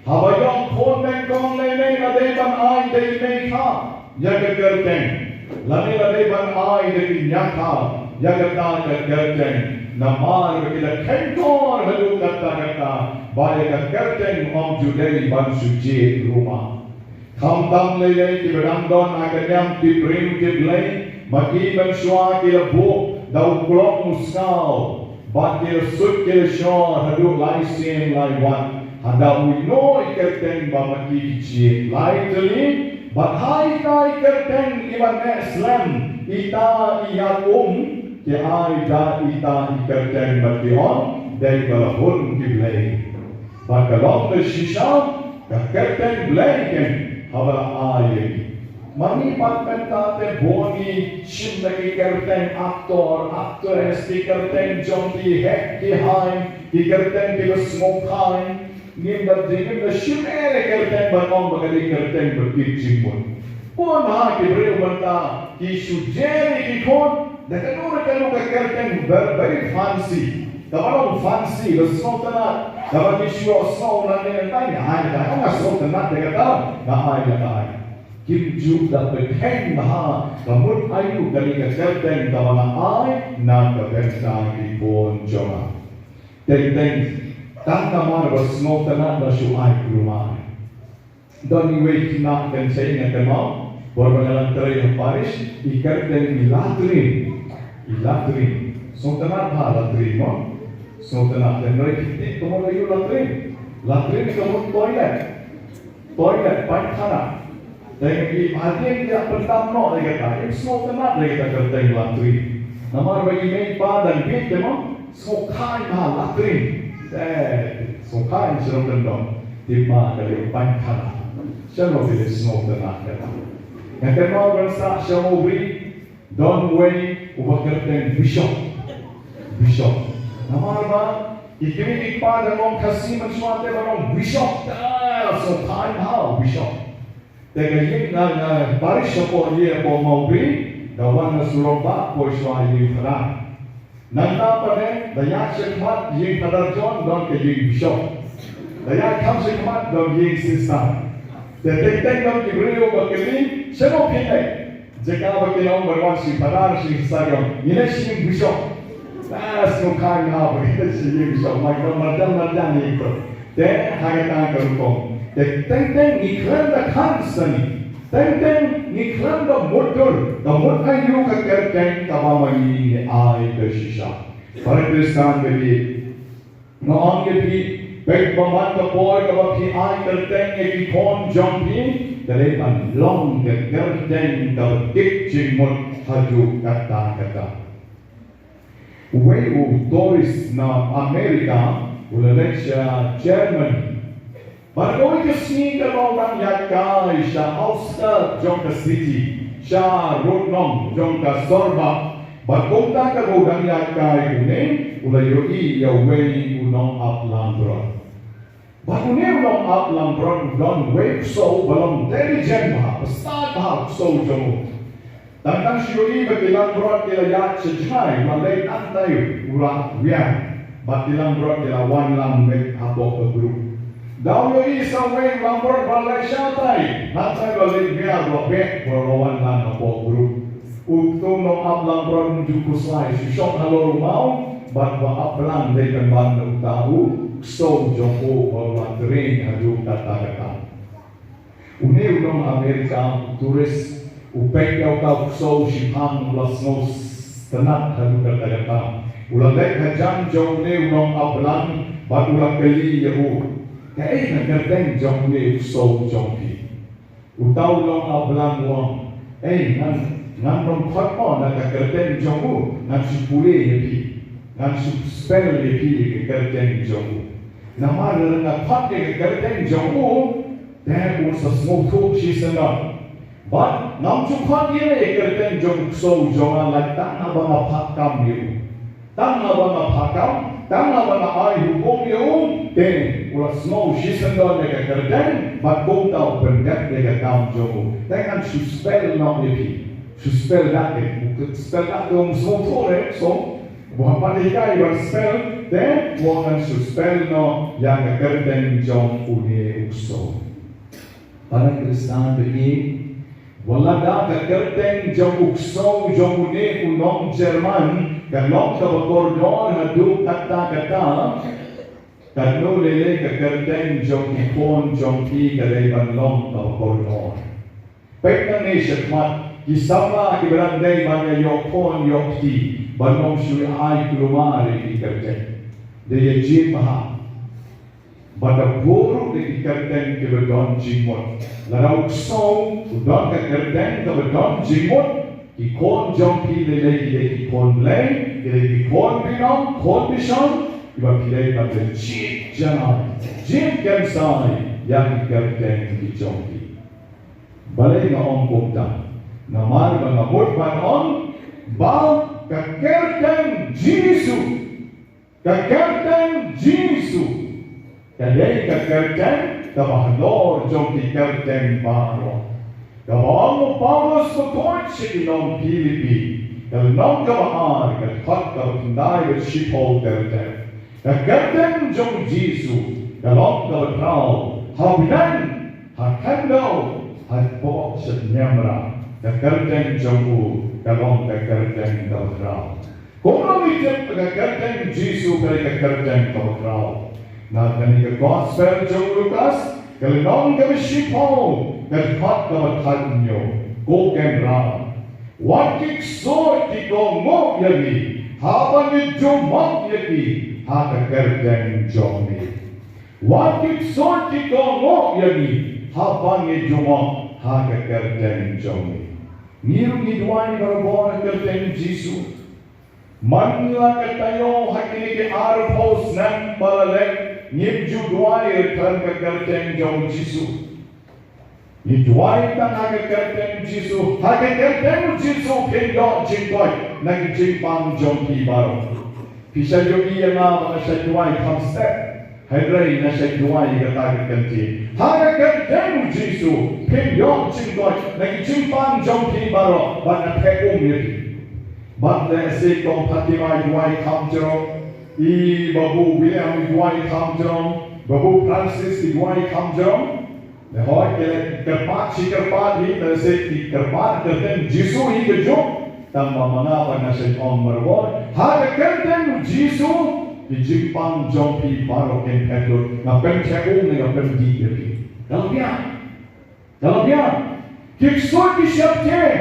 haba ïoh khun nyngkong lei lei, la dei ban ai da i mei kha ïa ka kyrteng, lane la dei ban ai da ki ñiah kha ïa kata ka kyrteng. Namar ba ki la kheiñ kor haduh katta katta ba ïa ka kyrteng ym ju dei ban shu jied ruh ma. Khamtam lei lei kiba dang don ha ka niam tip briew tip Blei, ma ki mynshuwa ki la buh da u klong u skaw, bad ki la sut ki la shor haduh lai sien lai wat, haba u ïoh i kyrteng ba ma ki ki jied lai tylli, bad ha ita i kyrteng iba neh slem, ita i ïaid um, ki ai da ita i kyrteng bad ki ong, dei ba la hun ki blei. Bad ka long da shisha ka kyrteng Blei keiñ haba la ai ïa ngi. Ma ngi pat mynta te bun ngi shim da ki kyrteng actor, actress, ki kyrteng jong ki heh ki haiñ, ki kyrteng kiba sngewkmen. Ngim da dei, ngim da shim ei ei kyrteng ban ong ba ka dei kyrteng ba kit jingmut. Bun ha ki briew mynta ki shu jer ïa ki khun da kano kano ka kyrteng very, very fancy. Kaba long fancy, ba sngewtynnat, kaba ngi shu ïohsngew nangne nangtai, nga ai, nga ai, nga sngewtynnat da kata, nga ai, nga ai. Kim ju da pynkheiñ bha ka mut aïu kane ka kyrteng kaba nga ai na ka bynta ki khun jong nga. Teng teng, tang namar ba sngewtynnat ba shu ai kumne. Don iwei i khynnah kynthei nga kynmaw, bor ba nga dang trei ha parish, i kyrteng i Latrin. I Latrin. Sngewtynnat bha Latrin mo? Sngewtynnat, hynrei phi tip ka mut aïu Latrin? Latrin ka mut toilet. Toilet, paikhana. Te ngi hadien ïa pyndam noh ïa kata, im sngewtynnat ïa kata kyrteng Latrin. Namar ba i mei i pa dang bieit te mo, sngewkmen bha Latrin. Te sngewkmen shnong kyndong. Te ma ka dei paikhana. Sha no phi dei sngewtynnat kata. Nga kynmaw ban sah sha Mawbri, don uwei uba kyrteng Bishop. Bishop. Namar ba i kmie i kpa da long Khasi mynshuwa te ba long Bishop. Te sngewkmen bha Bishop. Te ka ïing, nga, nga parish shapoh ïa, hapoh Mawbri, da wan na surok bah, poi shuwa ïing Phadar. Nangta pat de, da ïaid shakhmat ïing Phadar John, don ka ïing Bishop. Da ïaid kham shakhmat, don ïing Sister. Te teng teng don ki briew ba kylli, shano phi leit? Jaka ba kin ong ban wan sha ïing Phadar, sha ïing Sister, ong, ngi leit sha ïing Bishop. Ah, sngewkmen bha ba ngi leit sha ïing Bishop, ma ki don marjan marjan ïing to. Te ha kata ka rukom, te teng teng ngi khlem da khan sani, teng teng ngi khlem da mutdur, da mut aïu ka kyrteng kaba ma ngi ngi ai da shisha. Para Khristan ba ïeit, nga ong ïa phi, peit ba man ka por kaba phi ai kyrteng ïa ki khun jong phi, ka dei ban long ka kyrteng kaba kit jingmut haduh katta katta. Uwei u tourist na America u la leit sha Germany. Bad kawei ka sngi kaba u dang ïaid kai sha outskirt jong ka city, sha rud nong jong ka sorbah. Bad kumta kaba u dang ïaid kai une, u la ïohi ïa uwei u nongap langbrot. Bad une u nongap langbrot u don uwei u ksew ba long diligent bha, ba stad bha u ksew jong u. Tang tang shu ïohi ba ki langbrot ki la ïaid sha jngai, u la leit hangtai u rah wiar. Bad ki langbrot ki la wan lang beit hapoh ka group. Daw ïohi sa uwei u langbrot ba la leit shatai, nangta u la leit miar u la beh bad u la wan lang hapoh group. Uto u nongap langbrot um ju khuslai, shu shong halor u maw bad ba ap lang dei pynban da uta u ksew jong u ba u la trei haduh katta katta. Une u nong Amerika, u tourist, u peit ïa uta u ksew shiphang, u la sngewtynnat haduh katta katta. U la leit hajan jong une u nongap lang bad u la kylli ïa u, "Kaei ka kyrteng jong une u ksew jong phi?" Uta u nongap lang u ong, "Ei, ngan, ngan nym khot mo na ka kyrteng jong u, ngan shu pule ïa phi, ngan shu spell ïa phi ka kyrteng jong u. Namar lada nga khot ïa ka kyrteng jong u, te un sa sngewthuh shisyndon. Bad ngam ju khot ïa ka kyrteng jong u ksew jong nga, lait tang haba nga phah kam ïa u. Tang haba nga phah kam, tang haba nga ai hukum ïa u, te u la sngew shisyndon ïa ka kyrteng, bad kumta u pyndep ïa ka kam jong u. Te ngan shu spell noh ïa phi. Shu spell da ke, u spell da ke um sngewthuh re, so, u hap ban hikai ban spell, te u ong ngan shu spell noh ïa ka kyrteng jong une u ksew." Para Khristan ba ïeit, wat la da ka kyrteng jong u ksew jong une u nong Jerman ka long kaba kordor haduh katta katta, katno lei lei ka kyrteng jong ki khun jong phi ka dei ban long kaba kordor. Peit nangne shakhmat, ki samla kiba dang dei ban ïa ïoh khun ïoh kti, ban ym shu ai kulmar ïa ki kyrteng. Dei ïa jied bha. Bad da buh ruh da ki kyrteng kiba don jingmut. Lada u ksew u don ka kyrteng kaba don jingmut, ki khun jong phi lei lei ki dei ki khun Blei, ki dei ki khun binong, khun bishar, kiba phi dei ban da jied janai, jied kynsai ïa ki kyrteng ki jong phi. Balei nga ong kumta? Namar ba nga mut ban ong ba ka kyrteng Jisu, ka kyrteng Jisu ka dei ka kyrteng kaba halor jong ki kyrteng baroh. Kaba ong u Paulus bakhuid sha ki nong Philippi, ka lynnong kaba ar, ka dkhot kaba khyndai bad shiphew, ka kyrteng, ka kyrteng jong u Jisu ka long kaba khraw ha bneng, ha khyndew, hapoh shynniamra. Ka kyrteng jong u ka long ka kyrteng kaba khraw. Kumno ngin tip ba ka kyrteng Jisu ka dei ka kyrteng kaba khraw? Na kane ka Gospel jong u Lukas, ka lynnong kaba shiphew, ka dkhot kaba khathynñiew, ko Kynrad, wat ki ksuid ki kohnguh ïa ngi haba ngi jumok ïa ki ha ka kyrteng jong me. Wat ki ksuid ki kohnguh ïa ngi haba ngi jumok ha ka kyrteng jong me. Ngi ruh ngi duwai barabor ha ka kyrteng Jisu. Man la ka taïew ha kine ki arphew snem ba la leit ngim ju duwai khlem ka kyrteng jong u Jisu. Ngi duwai tang ha ka kyrteng Jisu, ha ka kyrteng Jisu phin ïoh jingkoit na ki jingpang jong phi baroh. Phi sa ïohi ïa nga ba nga sa duwai kham step. Hynrei nga sa duwai kata ka kyrteng. Ha ka kyrteng Jisu phin ïoh jingkoit na ki jingpang jong phi baroh, bad nga theh um ïa phi. Bad lehse Kong Fatima i duwai kham jrong, i Babu William i duwai kham jrong, Babu Francis i duwai kham jrong. Lehse ki la kyrpad shi kyrpad hi, lehse ki kyrpad kyrteng Jisu hi kajuh. Tang ba ma nga pat nga sa ong marwor, ha ka kyrteng Jisu ki jingpang jong phi baroh kin phet lut. Nga pyntheh um ne nga pyndih ïa phi. Ka long biang. Ka long biang. Ki ksuid ki sheptieng,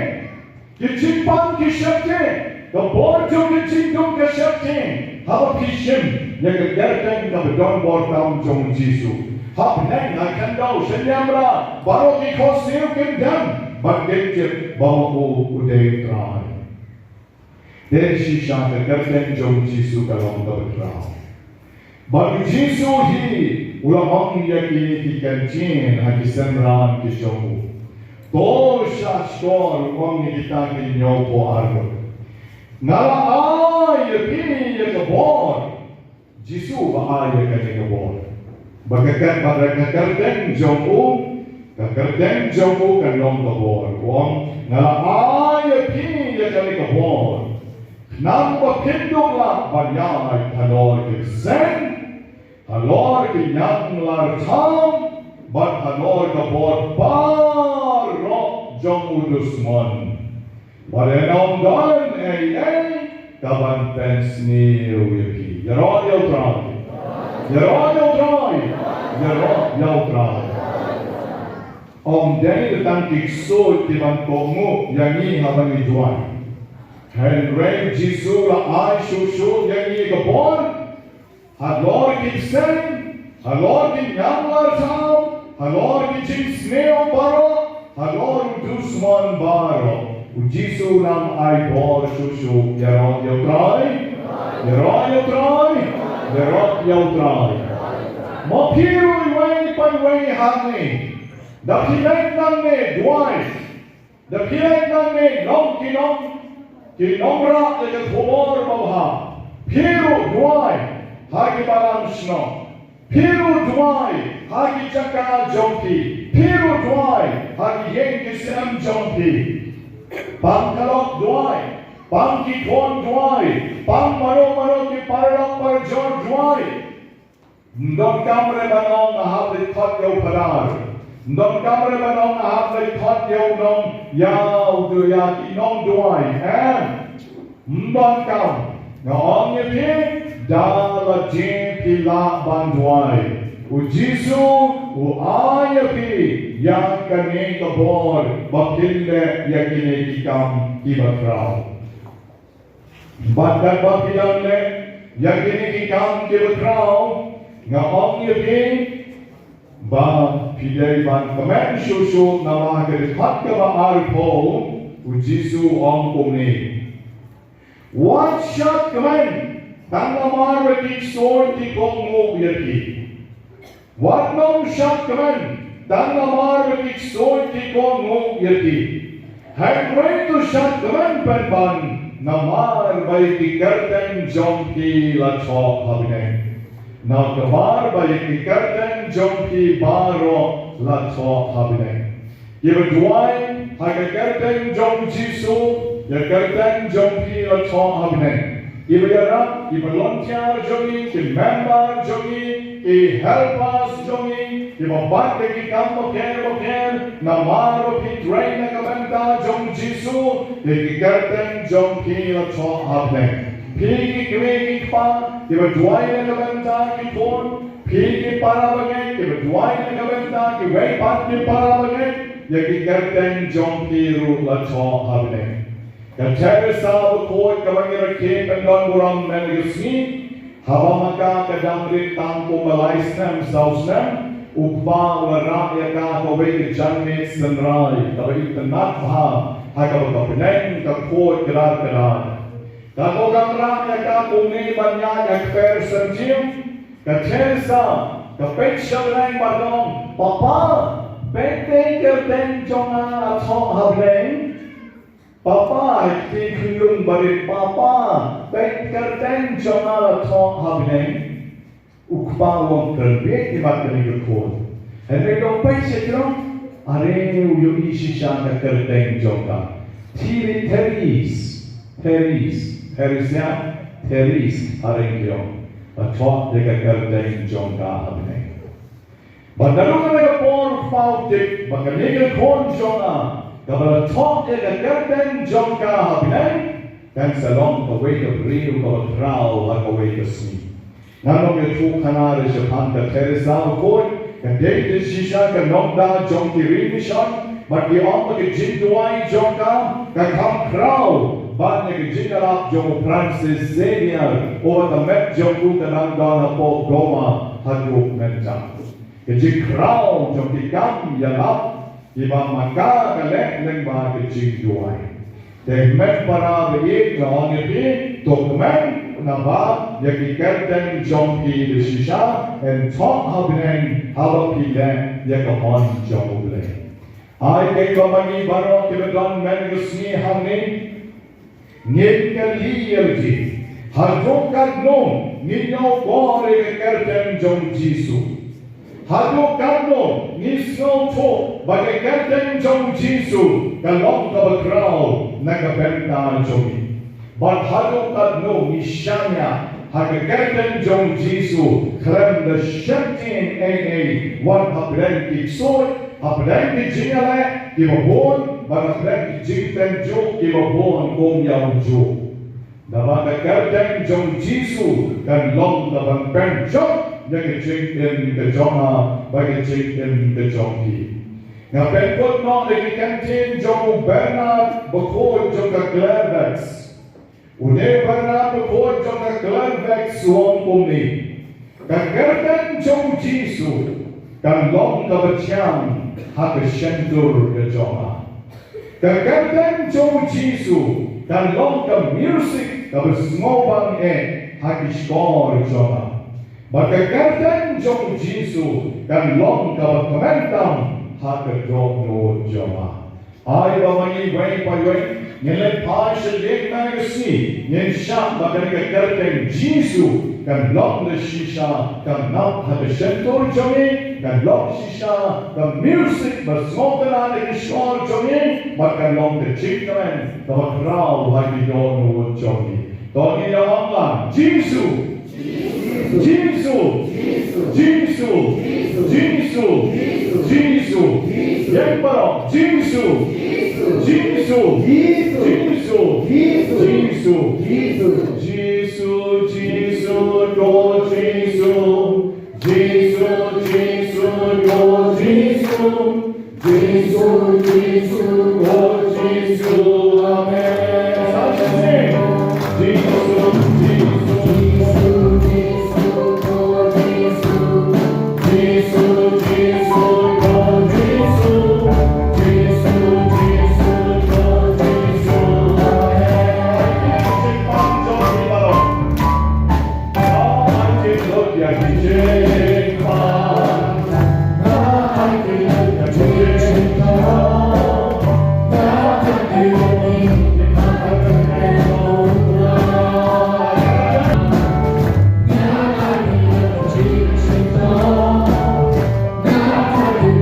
ki jingpang ki sheptieng, ka bor jong ki jingdum ka sheptieng. Haba phi shim ïa ka kyrteng kaba don bor tam jong u Jisu, ha bneng, ha khyndew, shynniamra, baroh ki khohsiew kin dem bad kin tip ba ma u u dei u Trai. Te shisha ka kyrteng jong u Jisu ka long kaba khraw. Bad u Jisu hi u la ong ïa kine ki kynjin ha ki synran ki jong u. To sha shkor, u ong ïa kita ki hynñiewphew arngut, nga la ai ïa phi ïa ka bor. Jisu ba ai ïa kane ka bor. Ba ka kyr-, ba ka kyrteng jong u, ka kyrteng jong u ka long ka bor. U ong, nga la ai ïa phi ïa kane ka bor. Nang ba phin duh lah ban ïaid halor ki bseiñ, halor ki ñianglar tham, bad halor ka bor baroh jong u dusmon. Bad ym don ei ei kaban pynsniew ïa phi. Ïaroh ïa U Trai. Ïaroh ïa U Trai. Ïaroh ïa U Trai. Ym dei tang ki ksuid kiban kohnguh ïa ngi haba ngi duwai. Hynrei Jisu la ai shuh shuh ïa ngi ka bor. Halor ki bseiñ, halor ki ñianglar tham, halor ki jingsniew baroh, halor u dusmon baroh, u Jisu u nang ai bor shuh shuh. Ïaroh ïa U Trai. Ïaroh ïa U Trai. Ïaroh ïa U Trai. Mo phi ruh iwei pa iwei hangne, da phi leit nangne duwai. Da phi leit nangne, long ki nong, ki nongrah ïa ka khubor babha. Phi ruh duwai ha ki balang shnong. Phi ruh duwai ha ki jaka jong phi. Phi ruh duwai ha ki ïing ki sem jong phi. Pang ka lok duwai, pang ki khun duwai, pang mano mano ki paralok parajor duwai. Ym donkam re ban ong nga hap leit khot ïa u phadar. Ym donkam re ban ong nga hap leit khot ïa u nong, ïa u du, ïa ki nongduwai. Em. Ym donkam. Nga ong ïa phi, da la jing phi lah ban duwai, u Jisu u ai ïa phi ïa kane ka bor ba phin leh ïa kine ki kam kiba khraw. Bad katba phi dang leh ïa kine ki kam kiba khraw, nga ong ïa phi ba phi dei ban kmen shuh shuh, namar ha ka dkhot kaba arphew u Jisu u ong kumne: Wat shah kmen tang namar ba ki ksuid ki kohnguh ïa phi. Wat nym shah kmen tang namar ba ki ksuid ki kohnguh ïa phi. Hynrei to shah kmen pynban, namar ba ïa ki kyrteng jong phi la thoh ha bneng. Na kaba ïa ki kyrteng jong phi baroh la thoh ha bneng. Kiba duwai ha ka kyrteng jong u Jisu, ïa ka kyrteng jong phi la thoh ha bneng. Kiba ïarap, ki volunteer jong ngi, ki member jong ngi, ki helpers jong ngi, kiba bat ïa ki kam bapher bapher, namar ba phi trei na ka bynta jong u Jisu, ïa ki kyrteng jong phi la thoh ha bneng. Phi ki kmie ki kpa kiba duwai na ka bynta ki khun, phi ki para bangeit kiba duwai na ka bynta kiwei pat ki para bangeit, ïa ki kyrteng jong phi ruh la thoh ha bneng. Ka Teresa bakhuid kaba ngi rakhe pynban burom mynne ka sngi, haba ma ka ka dang rit tang kumba lai snem saw snem, u kpa u la rah ïa ka ha kawei ka janmiet synrai kaba itynnad bha, ha kaba ka bneng ka khuid kdar kdar. Katba u dang rah ïa ka kumne ban ïaid ha kper syntiew, ka Teresa ka peit sha bneng bad ong, "Papa, peit, peit, ka kyrteng jong nga la thoh ha bneng. Papa," ha ka kti khynlung barit, "Papa, peit, ka kyrteng jong nga la thoh ha bneng." U kpa u ong, "Kren beit, imat kane ka khun." Hynrei u peit sha jrong, are u ïohi shisha ka kyrteng jong ka. Thiri-, Theris, Theris, Theresia, Theris, are u ong. La thoh ïa ka kyrteng jong ka ha bneng. Bad naduh kane ka por u kpa u tip ba kane ka khun jong nga, kaba la thoh ïa ka kyrteng jong ka ha bneng, kan sa long kawei ka briew kaba khraw ha kawei ka sngi. Ngan ong ïathuh khana re shaphang ka Teresa bakhuid, ka dei te shisha ka nongda jong ki ri mishon, bad ki ong ba ka jingduwai jong ka ka kham khraw ban ïa ka jingïarap jong u Francis Xavier, uba ka met jong u ka dang don hapoh coma haduh mynta. Ka jingkhraw jong ki kam ïalap kiba ma ka ka leh lyngba ka jingduwai. Te hynmen para baieit, nga ong ïa phi, to kmen, naba ïa ki kyrteng jong phi da shisha yn thoh ha bneng haba phi leh ïa ka mon jong U Blei. Ai keiñ ba ma ngi baroh kiba don mynne ka sngi hangne, ngin kylli ïa lade, haduh katno ngi ñiew bor ïa ka kyrteng jong u Jisu? Haduh katno ngi sngewthuh ba ka kyrteng jong u Jisu ka long kaba khraw na ka bynta jong ngi? Bad haduh katno ngi shaniah ha ka kyrteng jong u Jisu, khlem da sheptieng ei ei, wat hapdeng ki ksuid, hapdeng ki jingïaleh kiba bun, bad hapdeng ki jingtynjuh kiba bun kum ïa u juh. Naba ka kyrteng jong u Jisu kan long kaban pynjot ïa ka jingim ka jong nga bad ka jingim ka jong phi. Nga pynkut noh ïa ka kyntien jong u Bernard bakhuid jong ka Clairvaux. Une u Bernard bakhuid jong ka Clairvaux u ong kumne: Ka kyrteng jong u Jisu kan long kaba thiang ha ka shyntur ka jong nga. Ka kyrteng jong u Jisu kan long ka music kaba sngewbang eh ha ki shkor jong nga. Bad ka kyrteng jong u Jisu kan long kaba kmen tam ha ka dohnud jong nga. Ai ba ma ngi wei pa wei ngin leit phai sha lieng na ka sngi, ngin shah ba kane ka kyrteng Jisu kan long da shisha ka nap ha ka shyntur jong ngi, kan long shisha ka music ba sngewtynnat ha ki shkor jong ngi, bad kan long ka jingkmen kaba khraw ha ki dohnud jong ngi. To ngin ïa ong lang: Jisu. Jisu. Jisu. Jisu. Jisu. Jisu. Ïeng baroh: Jisu. Jisu. Jisu. Jisu. Jisu. Jisu, Jisu, ko Jisu. Jisu, Jisu, ko Jisu. Jisu, Jisu, ko Jisu. Amen. Let's all sing. Jisu, Jisu, Jisu, Jisu, ko Jisu. Jisu, Jisu, ko Jisu. Jisu, Jisu, ko Jisu. Amen.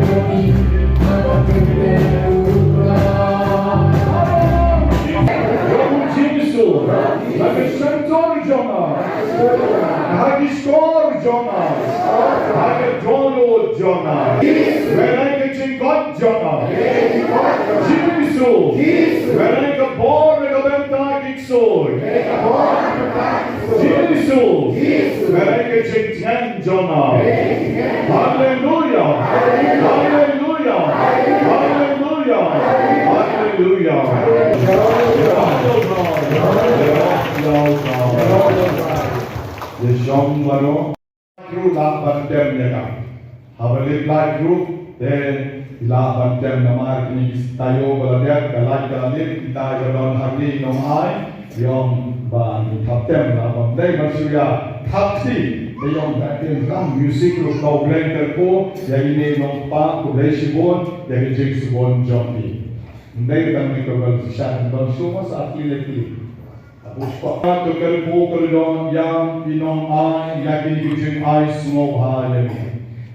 Jisu, ha ka shyntur jong nga, ha ki shkor jong nga, ha ka dohnud jong nga. Wat ai ka jingkoit jong nga. Jisu, wat ai ka bor na ka bynta ki ksuid. Jisu, wat ai ka jingthiang jong nga. Haleluia. Haleluia. Haleluia. Haleluia. Ïa shong baroh. Ruh lah ban tem ïa ka. Haba leit lait ruh te lah ban tem namar kine ki taïew ba la dep, ka lait ka la leit, kita kiba don hangne nong ai, ïa ba ngi thap tem, lah ban dei ban shu ïa thap kti. Te ïa ka ktien ram music ruh ka U Blei kyrkhu ïa ine i nongpang, khublei shibun ïa ka jingsbun jong phi. Ym dei tang ine ka ban shisha, ban shu ma sa kli le kli. To kyrkhu kyrdoh ïa ki nong ai ïa kine ki jingai sngewbha ïa ngi.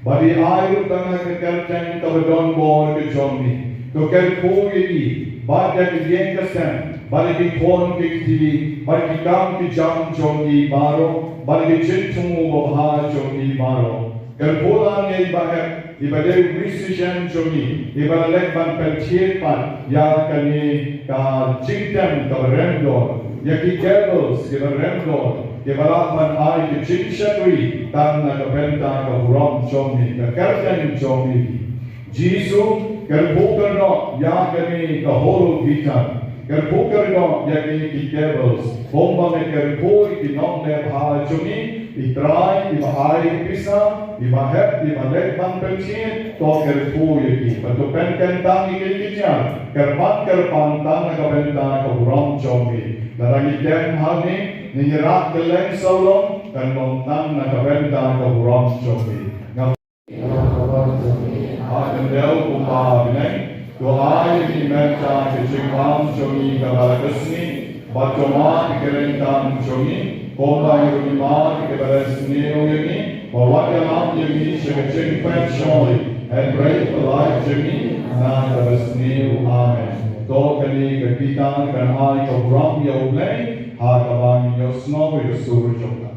Bad ai ruh tang ha ka kyrteng kaba don bor ka jong ngi. To kyrkhu ïa ki bad ïa ki ïing ki sem bad ïa ki khun ki kti bad ki kam ki jam jong ngi baroh bad ïa ki jingthmu babha jong ngi baroh. Kyrkhu lang ïa i Bahep, iba dei u musician jong ngi, iba la leit ban pynthied pat ïa kane ka jingtem kaba rem dor, ïa ki cables kiba rem dor, kiba lah ban ai ka jingshakri tang na ka bynta ka burom jong ngi, ka kyrteng jong ngi. Jisu, kyrkhu kyrdoh ïa kane ka hall guitar, kyrkhu kyrdoh ïa kine ki cables, kumba me kyrkhu ïa ki nongleh bha jong ngi, i Trai, iba ai ka pisa, i Bahep, iba leit ban pynthied, to kyrkhu ïa ki, bad to pynkyntang ïa ki, ïa ki jingïar, kyrpad kyrpang tang na ka bynta ka burom jong ngi. Lada ngi dem hangne, ngi ïarap kylleng sawlong, kan long tang na ka bynta ka burom jong ngi. Nga Ha khyndew kumba ha bneng, to ai ïa ngi mynta ka jingbam jong ngi kaba la ka sngi, bad to map ïa ki ryngkang jong ngi, kumba ngi ruh ngi map ïa kiba la sniew ïa ngi, bad wat ïalam ïa ngi sha ka jingpynshoi, hynrei pynlait jong ngi na kaba sniew. Amen. To kane ka guitar kan ai ka burom ïa U Blei. Ha kaba ngin ïohsngew ïa ka sur jong ka.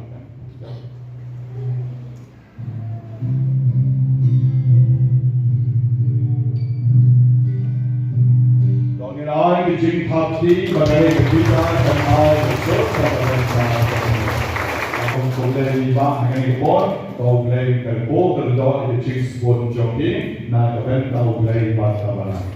To ngin ai ka jingthap kti ba ka dei ka jingthap ban ai ka sur ka ba ka. Kum U Blei u ba ha kane ka por, to U Blei u kyrkhu kyrdoh ïa ka jingsbun jong ki na ka bynta U Blei bad ka balang.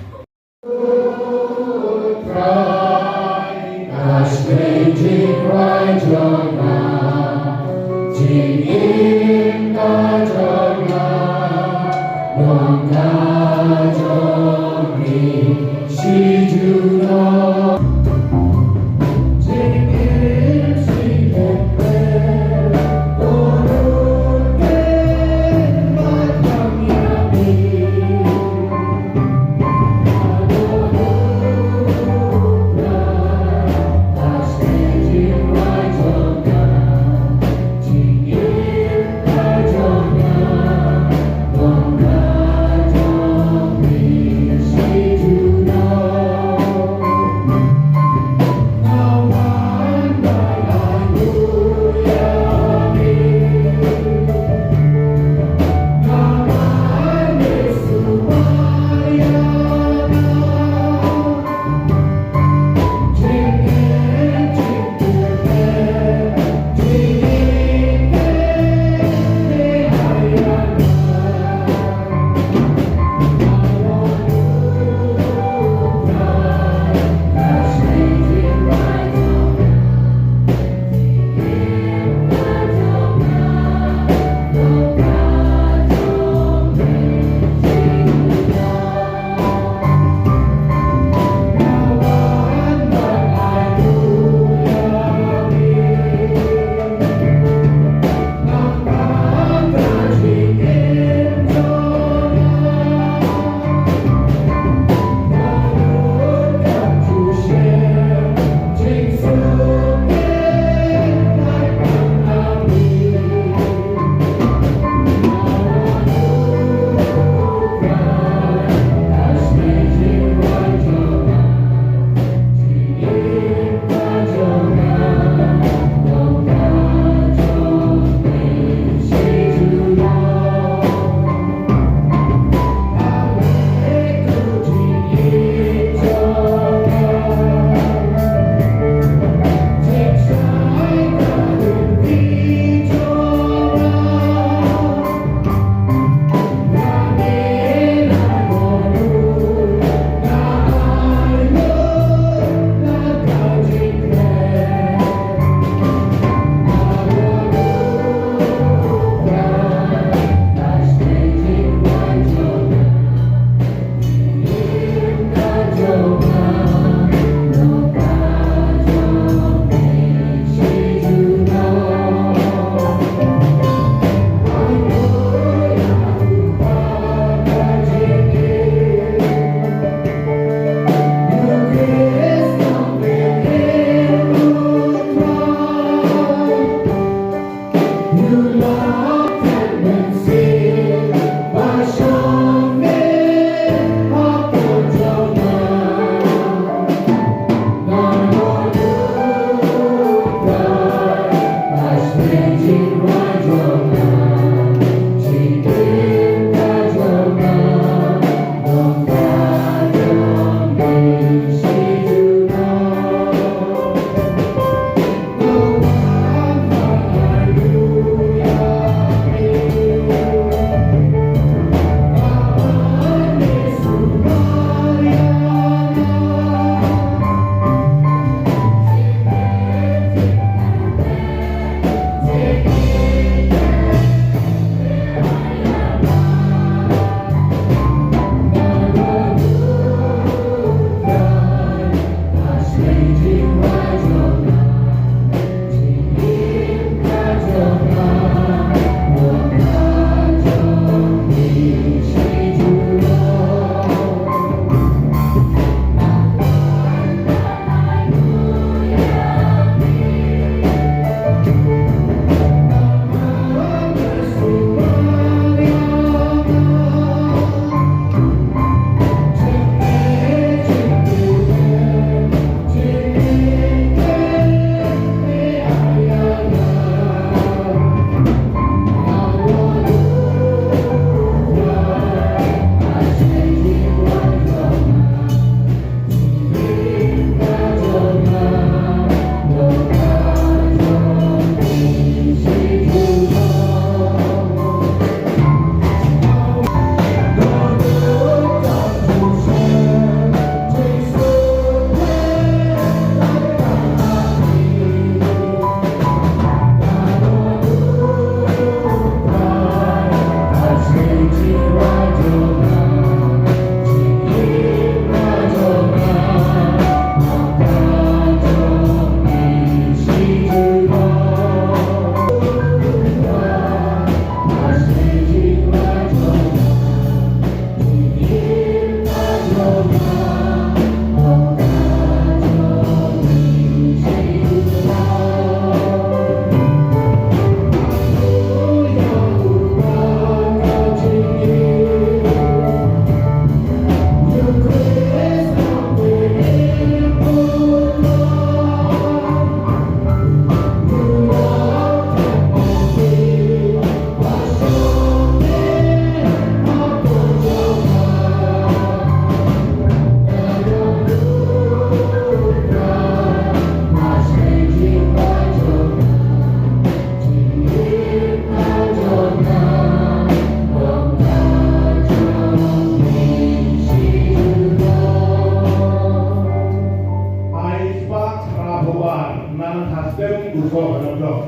Custom uso hanapdok.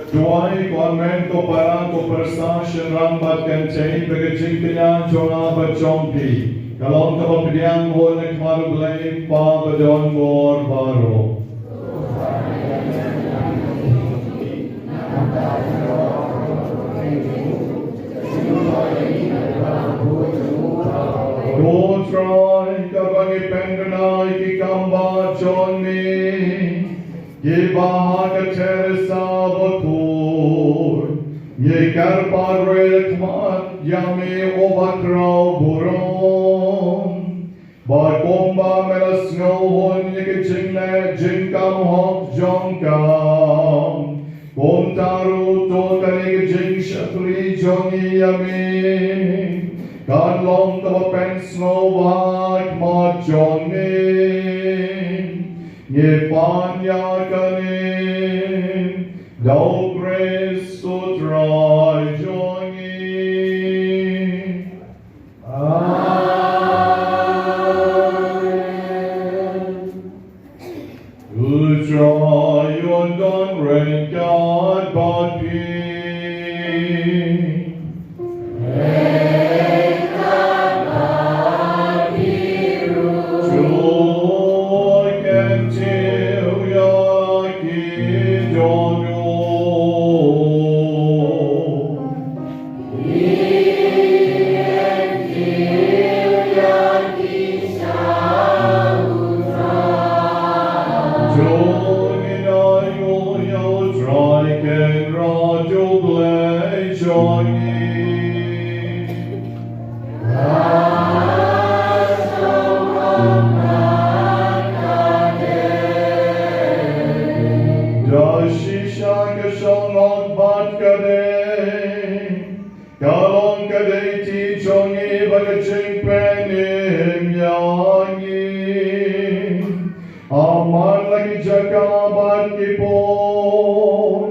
Duwai, ko hynmen, ko para, ko pyrsa, shynrang bad kynthei, ba ka jingkñia jong nga bad jong phi ka long kaba pdiang bun ha khmat U Blei, U Kpa badonbor baroh. Ko Trai, katba ngi pynbna ïa ki kambah jong me, kiba ha ka Theresa bakhuid, ngi kyrpad ruh ha khmat ïa me, U Bakhraw burom, ba kumba me la sngewhun ïa ka jingleh jingkam hok jong ka, kumta ruh to kane ka jingshakri jong ngi ïa me kan long kaba pynsngewbha ha khmat jong me. Ngi pan ïa kane da U Khrist U Trai jong ngi. Amen. U Trai un don ryngkat bad phi. To kyntiew ïa ki dohnud. To ngin ïa U Trai Kynrad U Blei jong ngi. Da shisha ka shong noh bad ka dei, ka long ka dei ti jong ngi bad ka jingpynim ïa ngi. Ha man la ki jaka bad ki por,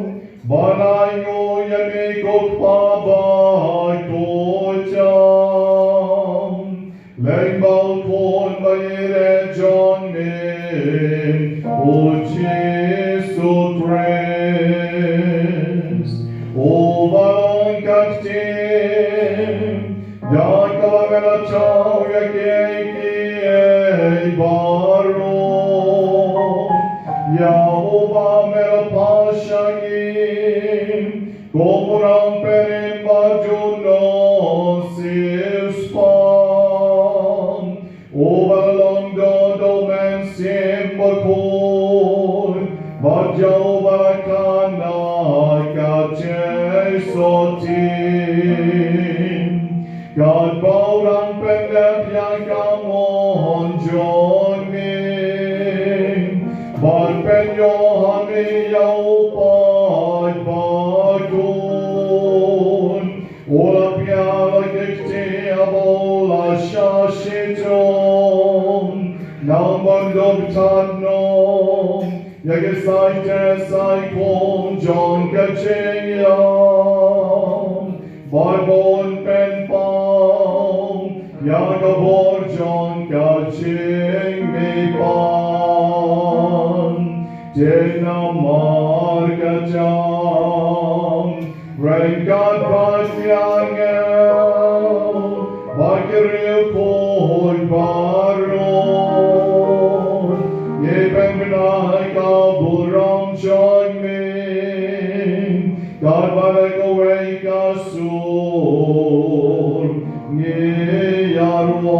ban ainguh ïa me ko Kpa bakhuid jong ngi. Lyngba U Khun baieit jong me, U Jisu Khrist, uba long ka ktien da kaba me la thaw ïa kiei kiei baroh, ïa uba me la paw sha ngi kum u nongpynim badonbor siewspah, uba la long dohnud da U Mynsiem Bakhuid, bad ïa uba la khanglad ka jingsotti. Katba u dang pyndep ïa ka mon jong me, bad pynïoh ha me ïa u paid bakhuid, u la pdiang la ki kti haba u la shah shitom, namar ban dup thad noh ïa ki saite saikhum jong ka jingïap, bad ban pynpaw ïa ka bor jong ka jingmihpat. Te namar kata, ryngkat bad ki angel bad ki riewkhuid baroh, ngi pynbna ïa ka burom jong me katba da kawei ka sur. Ngi ïa ruh.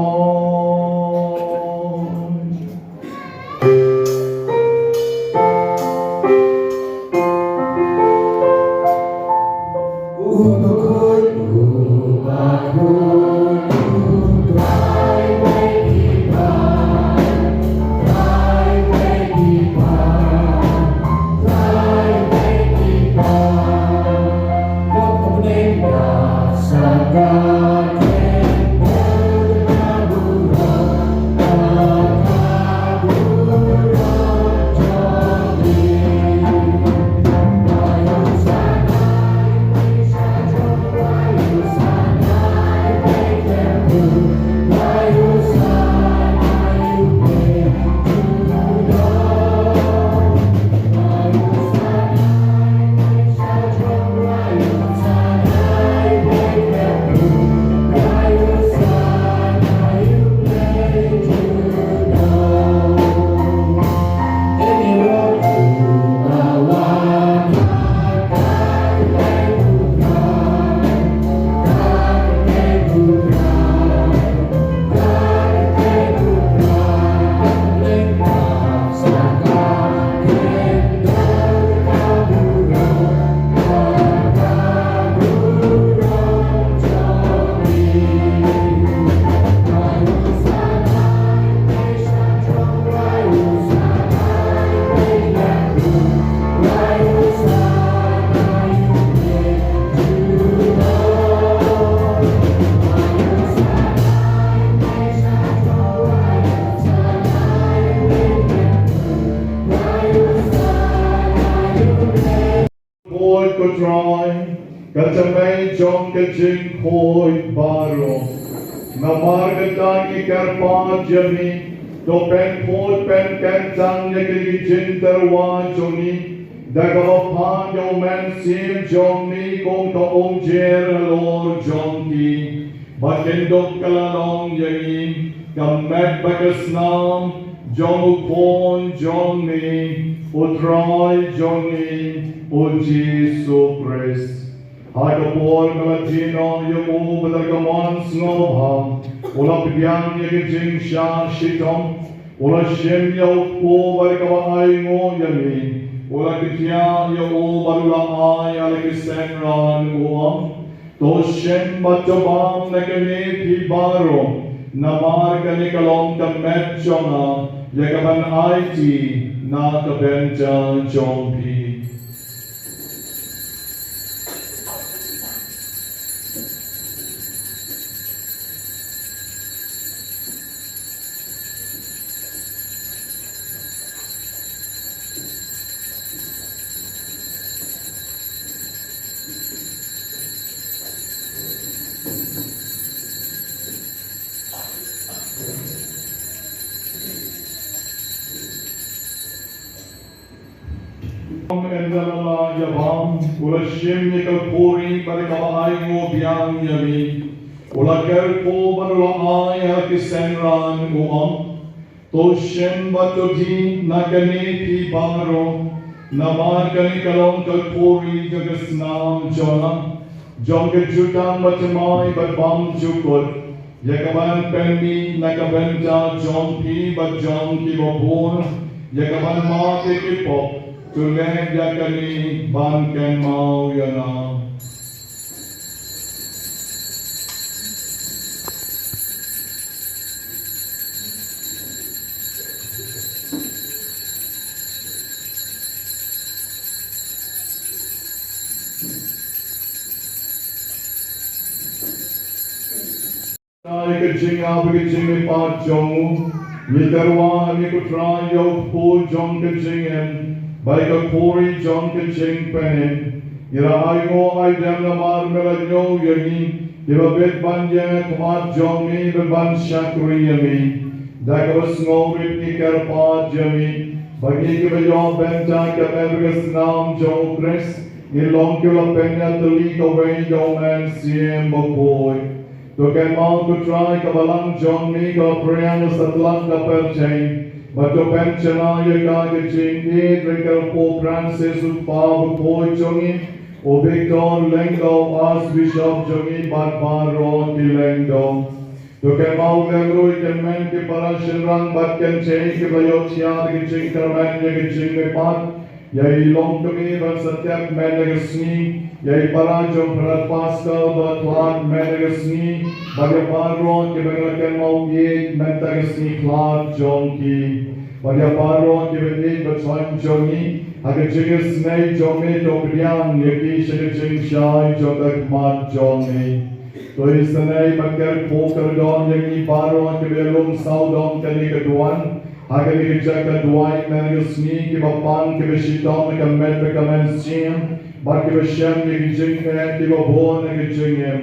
Khuid ko Trai, ka thymmei jong ka jingkhuid baroh. Namar kata ngi kyrpad ïa me, to pynkhuid pynkyntang ïa kine ki jingtyrwa jong ngi da kaba phah ïa u Mynsiem jong me kum ka umjer halor jong ki. Bad kin dup ka la long ïa ngi ka met bad ka snam jong u Khun jong me, u Trai jong ngi, u Jisu Khrist. Ha ka por ba la die noh ïa u bad da ka mon sngewbha u la pdiang ïa ka jingshah shitom, u la shim ïa u kpu bad kaba ainguh ïa me, u la ktiah ïa u bad u la ai ha la ki synran, u ong: To shim bad to bam na kane phi baroh, namar kane ka long ka met jong nga, ïa kaban aiti na ka bynta jong phi. Ynda la ïa bam, u la shim ïa ka khuri bad kaba ainguh biang ïa me, u la kyrkhu bad u la ai ha ki synran, u ong: To shim bad to die na kane phi baroh, namar kane ka long ka khuri jong ka snam jong nga, jong ka jutang bad thymmai bad bymjukut, ïa kaban pynmih na ka bynta jong phi bad jong kiba bun, ïa kaban map ïa ki pop. To leh ïa kane ban kynmaw ïa nga. Ai ka jingïap ka jingmihpat jong u, ngi tyrwa ha me ko Trai ïa u kpu jong ka jingim bad ka khuri jong ka jingpynim. Ngi la ainguh aidem namar me la ñiew ïa ngi kiba bit ban ïeng ha khmat jong me bad ban shakri ïa me. Da kaba sngewrit ngi kyrpad ïa me ba ngi kiba ïoh bynta ka met bad ka snam jong u Khrist, ngin long kiba la pynïatylli kawei da u Mynsiem Bakhuid. To kynmaw ko Trai ka balang jong me kaba phriang ha satlak ka pyrthei, bad to pynshai ïa ka ha ka jingïeit lyngba u Pope Francis u Kpa Bakhuid jong ngi, U Victor Lyngdoh, Archbishop jong ngi bad baroh ki lyngdoh. To kynmaw lem ruh ïa ki hynmen ki para shynrang bad kynthei kiba la ïohthiah da ka jingkyrmen ïa ka jingmihpat. Ïa i longkmie ban sa tep mynta ka sngi, ïa i para jong Brother Pascal ba khlad mynta ka sngi, bad ïa baroh kiba ngi la kynmaw ïeit mynta ka sngi khlad jong ki. Bad ïa baroh kiba ïeit bad shon jong ngi, ha ka jingisynei jong me to pdiang ïa ki sha ka jingshai jong ka khmat jong me. To isynei bad kyrkhu kyrdon ïa ngi baroh kiba ïalum sawdong kane ka duwan, ha kane ka jaka duwai mynta ka sngi, kiba pang kiba shitom na ka met bad ka mynsiem, bad kiba shem ïa ki jingeh kiba bun na ka jingim.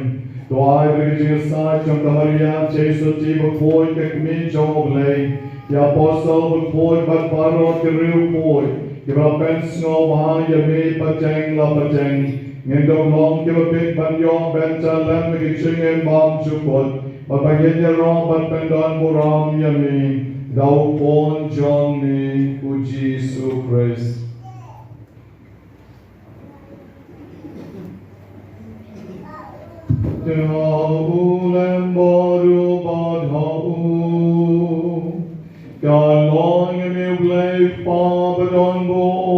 To ai ba ka jingïasaid jong ka Maria Theisotti bakhuid ka kmie jong U Blei, ki apostol bakhuid bad baroh ki riewkhuid kiba la pynsngewbha ïa me pateng la pateng, ngin da long kiba bit ban ïoh bynta lem na ka jingim bymjukut, bad ba ngin ïaroh bad pyndonburom ïa me da U Khun jong me U Jisu Khrist. Da u lem baroh bad ha u, ka long ïa me U Blei Kpa badonbor,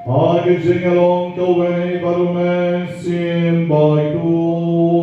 ha ka jingïalong kawei bad U Mynsiem Bakhuid.